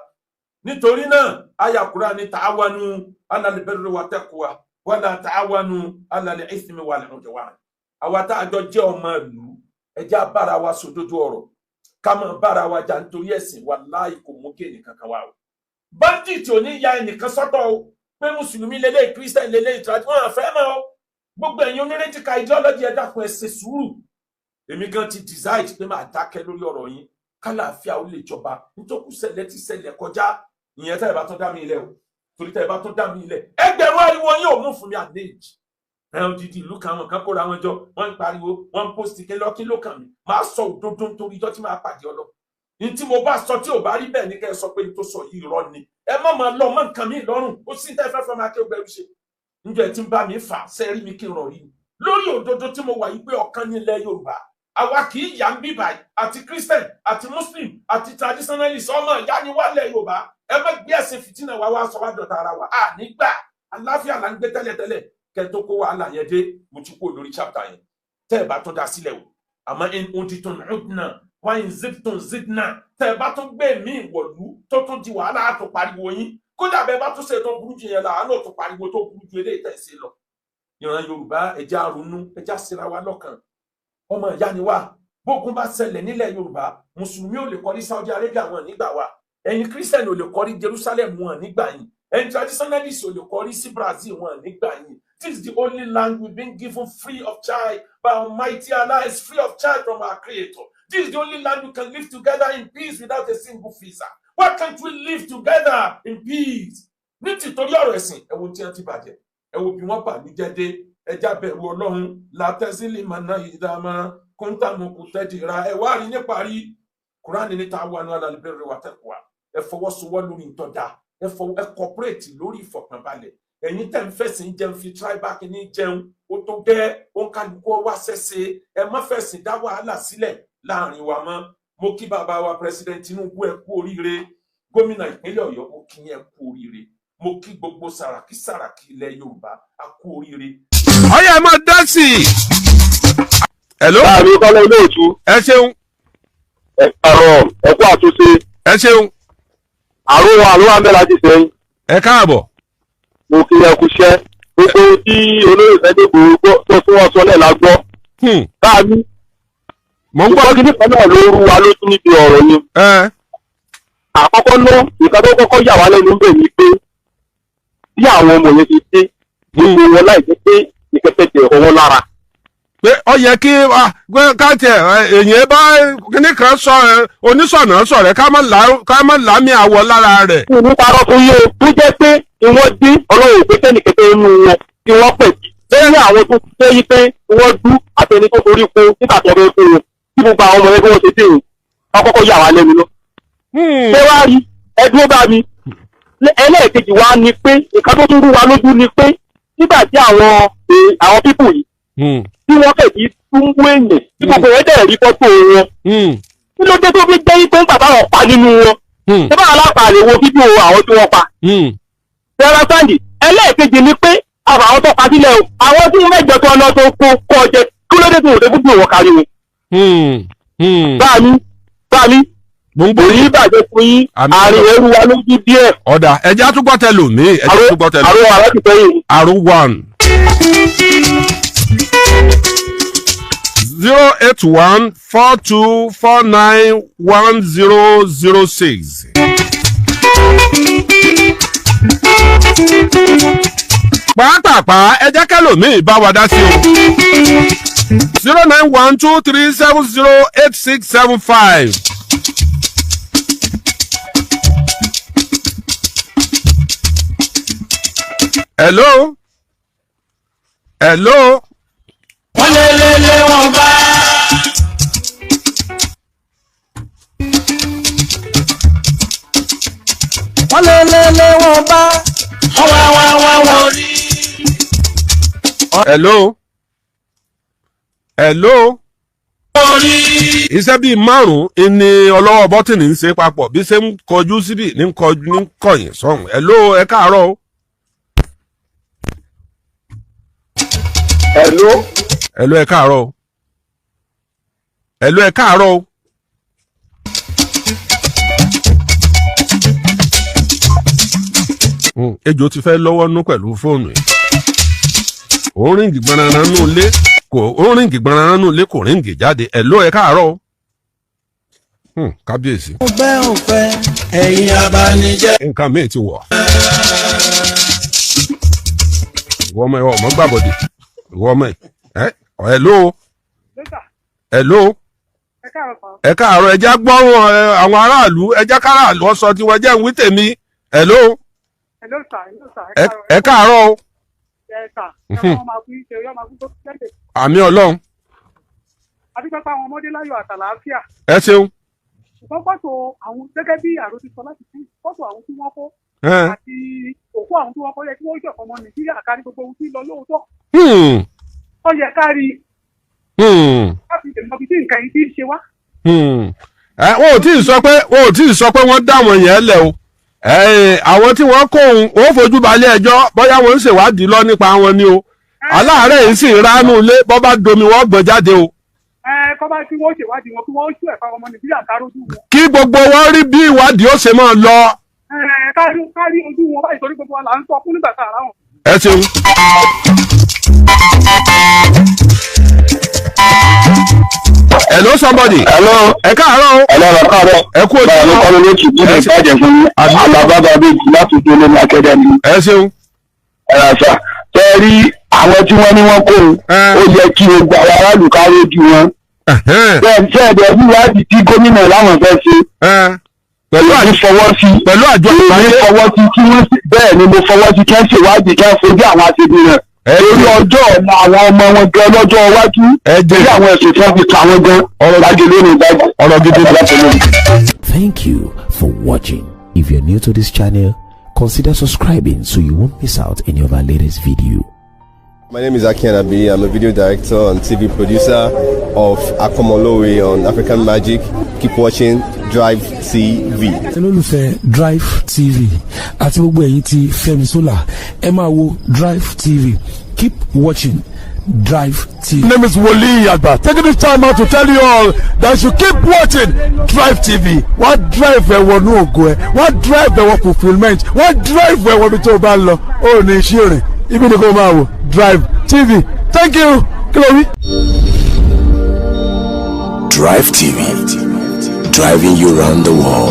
Nítorí náà, àyà Kùránì ní ta'awanu alal birri wa taqwa wala ta'awanu alal ithmi wal udwan. Àwa tá a jọ jẹ́ ọmọ ìlú, ẹ jẹ́ á bára wa sòdodo ọ̀rọ̀. Ká máa bára wa jà nítorí ẹ̀sìn, wàláhì, kò mú kí ẹnìkan kan wá o. Bandit ò ní ya ẹnìkan sọ́tọ̀ o, pé mùsùlùmí lélẹ́yìí, Christian lélẹ́yìí, tí wọ́n àfẹ́ mọ́ o. Gbogbo ẹ̀yin onírètí ideology, ẹ dákun, ẹ ṣe sùúrù. Èmi gan ti decide pé máa dákẹ́ lórí ọ̀rọ̀ yín, kálàáfíà ó lè jọba. Nítorí ṣẹlẹ̀ ti ṣẹlẹ̀ kọjá ìyẹn. Tẹ́ ẹ bá tún dá mi ilẹ̀ o, torí tẹ́ ẹ bá tún dá mi ilẹ̀, ẹgbẹ̀rún ariwo yín ò mú fún mi àdéjì ẹ. Odidi ìlú kan, àwọn kan kóra wọn jọ, wọ́n ń pariwo, wọ́n ń post kí lọ. Kí ló kàn mí? Máa sọ òdodo nítorí ijọ́ tí máa pàdé ọlọ ní tí mo bá sọ, tí ò bá rí bẹ́ẹ̀ ní kẹ́ ẹ sọ pé n tó sọ yìí irọ́ ni. Ẹ má máa lọ mọ́ nǹkan mi lọ́rùn. Ó sì ń tẹ́ fẹ́ fẹ́ máa kí ó gbẹrú ṣe níjọ́ ẹ tí ń bá mi fà sẹ́rí mi kí n rọ̀ rí mi lórí òdodo tí mo wà yìí, pé ọ̀kan nílẹ̀ Yorùbá, àwa kì í yà ń bí báyìí. Àti Christian àti Muslim àti traditionalist, ọmọ ìyá ni wálẹ̀ Yorùbá. Ẹ má gbé ẹ̀sìn fìtínà wa wá sọ wá dọ̀tá ara wa. À nígbà àláfíà là ń gbé tẹ́lẹ̀tẹ́lẹ̀ kẹ́ tó kó wàhálà yẹn dé. Mo ti kó lórí chapter yẹn. Tẹ́ ẹ bá tún dá sílẹ̀ o, àmọ́ in uditun udna wa in zidtun zidna. Tẹ́ ẹ bá tún gbé mí ìwọ̀lú tó tún di wàhálà, á tún pariwo yín. Kódà bẹ́ẹ̀ bá tún ṣe tó burú jù yẹn lọ, àánú tún pariwo tó burú ju eléyìí tẹ̀ sí lọ. Ìran Yorùbá, ẹ jẹ́ á ronú, ẹ jẹ́ á ṣera wa lọ́kàn. Ọmọ ìyá ni wá. Bógun bá ṣẹlẹ̀ nílẹ̀ Yorùbá, mùsùlùmí ò lè kọrí Saudi Arabia, wọn nígbà wa. Ẹ̀yin Christian ò lè kọrí Jerusalem, wọn nígbà yín. Ẹ̀yin traditionalist ò lè kọrí sí Brazil, wọn nígbà yín. This is the only land we've been given free of charge by Almighty Allah. It's free of charge from our Creator. This is the only land we can live together in peace without a single visa. Why can't we live together in peace? Ní tìtorí ọ̀rọ̀ ẹ̀sìn, ẹ wo tí wọ́n ti bàjẹ́, ẹ wo bí wọ́n bàlújẹ́ dé. Ẹja bẹ̀rù Ọlọ́run. Látẹ́sílì mọ̀nà ìdààmú kúńtàmùkù tẹ́jìra. Ẹ wá rí níparí, Kúránì ní ta'awanu alal birri wa taqwa. Ẹ fọwọ́sowọ́ lórí ìtọ́jà, ẹ fọwọ́, ẹ cooperate lórí ìfọ̀kànbalẹ̀. Ẹ̀yin tẹ̀ ń fẹ̀sìn jẹun, fi tribal kìíní jẹun, ó tó gẹ́. Ó ń kálukú wá ṣẹ̀ṣẹ̀. Ẹ má fẹ̀sìn dá wàhálà sílẹ̀ láàrin wa mọ́. Mo kí bàbá wa President Tinubu, ẹ kú oríire. Gómìnà ìpínlẹ̀ Ọ̀yọ́, mo kí yín, ẹ kú oríire. Mo kí gbogbo Sàràkí Sàràkí ilẹ̀ Yorùbá, a kú oríire. Ọyẹ, ẹ máa dá sí i. Hello. Láàrin Kọ́lá Olóòtú. Ẹ ṣeun. Ẹ kàrọ̀, ẹ kú àtúnṣe. Ẹ ṣeun. Àrùn wa ló wà ń bẹ̀ láti sẹ́yìn. Ẹ káàbọ̀. Mo kí ẹ kúṣẹ́. Gbogbo tí olóyè Sunday Igboho tó fún wọn sọ lẹ́la gbọ́. Báàmí. Mo ń gbọ́. Ìgbọ́ kìíní kan náà ló rú wa lójú níbi ọ̀rọ̀ yẹn. Àkọ́kọ́ náà, nǹkan tó kọ́kọ́ yà wá lẹ́nu bẹ̀ ni pé bí àwọn ọmọ yẹn ti dé, gbogbo wọn láì jẹ́ pé ìkẹtẹ̀ tẹ̀ ọwọ́ lára. Pé ó yẹ kí ká tiẹ̀ èyàn bá kíní kan sọ ẹ, onísọ̀nà sọ̀rẹ́, ká má lámì àwọ̀ lára rẹ̀. Kí ní parọ́ fún yóò tó jẹ́ pé kí wọ́n dé, Ọlọ́run pé sẹ́nìkẹ́tẹ́ inú wọn kí wọ́n pẹ̀ sí. Lẹ́yìn àwọn tó jẹ́ yí pé wọ́n dú àtẹni tó forí ko nígbà tó fẹ́ kó wọn, tí gbogbo àwọn ọmọ yẹn bí wọ́n ṣe dé o, wọ́n kọ́kọ́ yà wá lẹ́nu lọ. Ṣé wàá rí ẹdúró bá mi? Ẹlẹ́ẹ̀kejì wa ni pé nǹkan tó tún rú wa lójú ni pé nígbà tí àwọn people yìí tí wọ́n fẹ̀ kí tún wú èèyàn tí gbogbo ẹ̀ dẹ̀ rí fọ́tò wọn, kí ló dé tó fi jẹ́ pé nígbà táwọn pa nínú wọn, ṣé báwọn alápàá lè wo fídíò àwọn tí wọ́n pa? Sarah Sandy, ẹlẹ́ẹ̀kejì ni pé àwọn tó pa sílẹ̀ o, àwọn tí wọ́n mẹ́jọ tó lọ tó kó kọ́ jẹ, kí ló dé tó wò dé fídíò wọn kárí wọn? Báàmí, báàmí. Mo ń Kò gbọ́. ní bàjẹ́ fún yín. Àmín. Àrùn ẹrú wa lójú díẹ̀. Ọ̀dà, ẹjẹ́ àtúgbọ́ tẹ lòmíì, ẹjẹ́ àtúgbọ́ tẹ lòmíì. Àrùn àrùn ti sẹ́yìn. Àrùn one 08142491006. Pàápàá, ẹ jẹ́ kẹ́lòmíì bá wa dá sí o, 09123708675. Hello, hello. Wọ́n lé lé lé wọn bá. Wọ́n lé lé lé wọn bá. Wọ́n wá wá wá wọn rí. Hello, hello. Wọ́n rí. Iṣẹ́ bíi márùn-ún ni ọlọ́wọ́ bọ́tìnì ń ṣe papọ̀, bí ṣe ń kọjú síbì ní ń kọjú ní ń kọ̀yìn sọ́hùn. Hello, ẹ káàárọ̀ o. Hello. Hello, ẹ káàárọ̀ o. Hello, ẹ káàárọ̀ o. Ejò ti fẹ́ lọ́wọ́ nú pẹ̀lú fóònù yìí. Ó ń ríǹgì gbọ̀nràn nù lé, kò ó ń ríǹgì gbọ̀nràn nù lé, kò ríǹgì jáde. Hello, ẹ káàárọ̀ o. Kábíyèsí. Mo fẹ́ ò fẹ́ ẹ̀yin abanijẹ́. Nǹkan míì ti wọ̀. Ìwọ ọmọ ẹ, ọmọ gbàbọ̀dè, ìwọ ọmọ ẹ ẹ. Hello, hello, ẹ káàárọ̀. Ẹ jẹ́ gbọ́rùn àwọn aráàlú, ẹ jẹ́ káràlú ọ̀sọ́ tí wọ́n jẹ́ ń wí tèmi. Hello, ẹ káàárọ̀ o. Àmì Ọlọ́run. Àdúgbò àwọn ọmọdé láyọ̀ àtàlàáfíà. Ẹ ṣeun. Ṣùgbọ́n fọ́tò àwọn, gẹ́gẹ́ bí àrò ti sọ láti fi fọ́tò àwọn tí wọ́n kó àti òkú àwọn tí wọ́n kó, yẹ kí wọ́n ṣọ̀kan ọmọ Nàìjíríà kárí gbogbo ohun tí ń lọ lóòótọ́. Ó yẹ kárí láti lè mọ ibi tí nǹkan yìí ti ń ṣe wá. Wọn ò tí ì sọ pé, wọn ò tí ì sọ pé wọ́n dá wọn yẹn lẹ̀ o. Àwọn tí wọ́n kó òun ó fojú balẹ̀ ẹjọ́, bóyá wọ́n ń ṣèwádìí lọ nípa wọn ni o. Aláàárẹ̀ yìí sì ń ránú ilé, bọ́ bá domi wọ́n gbọ́n jáde o. Kọ́ bá kí wọ́n ṣèwádìí wọn, kí wọ́n ṣú ẹ̀fà ọmọ Nàìjíríà kárójú wọn. Kí gbogbo wọn rí bí ìwádìí ó ṣe máa lọ. Kárí ojú wọn báyìí, torí gbogbo wa là ń sọ fún nígbà tá a rà wọn. Ẹ ṣeun. Hello, somebody. Hello. Ẹ káàárọ̀ o. Hello, ẹ káàárọ̀. Ẹ kú ojú. Báwo ni kọ́ni ló tún ní ìbàjẹ́ fún yín? Àlàbá bàbá láti tó lórí akẹ́dẹ́mì. Ẹ ṣeun. Ẹ̀rọ àṣà tẹ́ rí àwọn tí wọ́n ní wọ́n kó o, ó yẹ kí gbogbo àwọn aráàlú kárí ojú wọn. Bẹ́ẹ̀ ṣe ẹ̀dẹ̀ wíwádìí tí gómìnà láwọn fẹ́ ṣe. Pẹ̀lú Èmi fọwọ́ sí. Pẹ̀lú àjọ Èmi àgbáyé. fọwọ́ sí kí wọ́n sì, bẹ́ẹ̀ ni mo fọwọ́ sí kí wọ́n ṣèwádìí, kí wọ́n fojú àwọn aṣebi rẹ̀. Lórí ọjọ́ ọ̀la àwọn ọmọ wọn gan lọ́jọ́ iwájú. Ẹ jẹ́ Lórí àwọn ẹ̀sùn tí wọ́n fi kà wọ́n gan. Ọ̀rọ̀ Láti lónìí ìdájọ́. Ọ̀rọ̀ gidi. Thank you for watching. If you're new to this channel, consider subscribing so you won't miss out any of our latest video. My name is Aki Anabi. I'm a video director and TV producer of Akomolowe on African Magic. Keep watching Drive TV. Olólùfẹ́ Drive TV àti gbogbo ẹ̀yin tí Fẹ́mi Sola, ẹ máa wo Drive TV. Keep watching Drive TV. My name is Wole Agba. Taking this time out to tell you all that you keep watching Drive TV. Wọ́n drive ẹ wọnú ògo ẹ, wọ́n drive ẹ wọ fulfilment, wọ́n drive ẹ wọ ibi tó o bá ń lọ. Ó ní iṣẹ́ rìn, ibi ni kò máa wò Drive TV. Thank you. Kí ló wí? Drive TV, driving you round the world.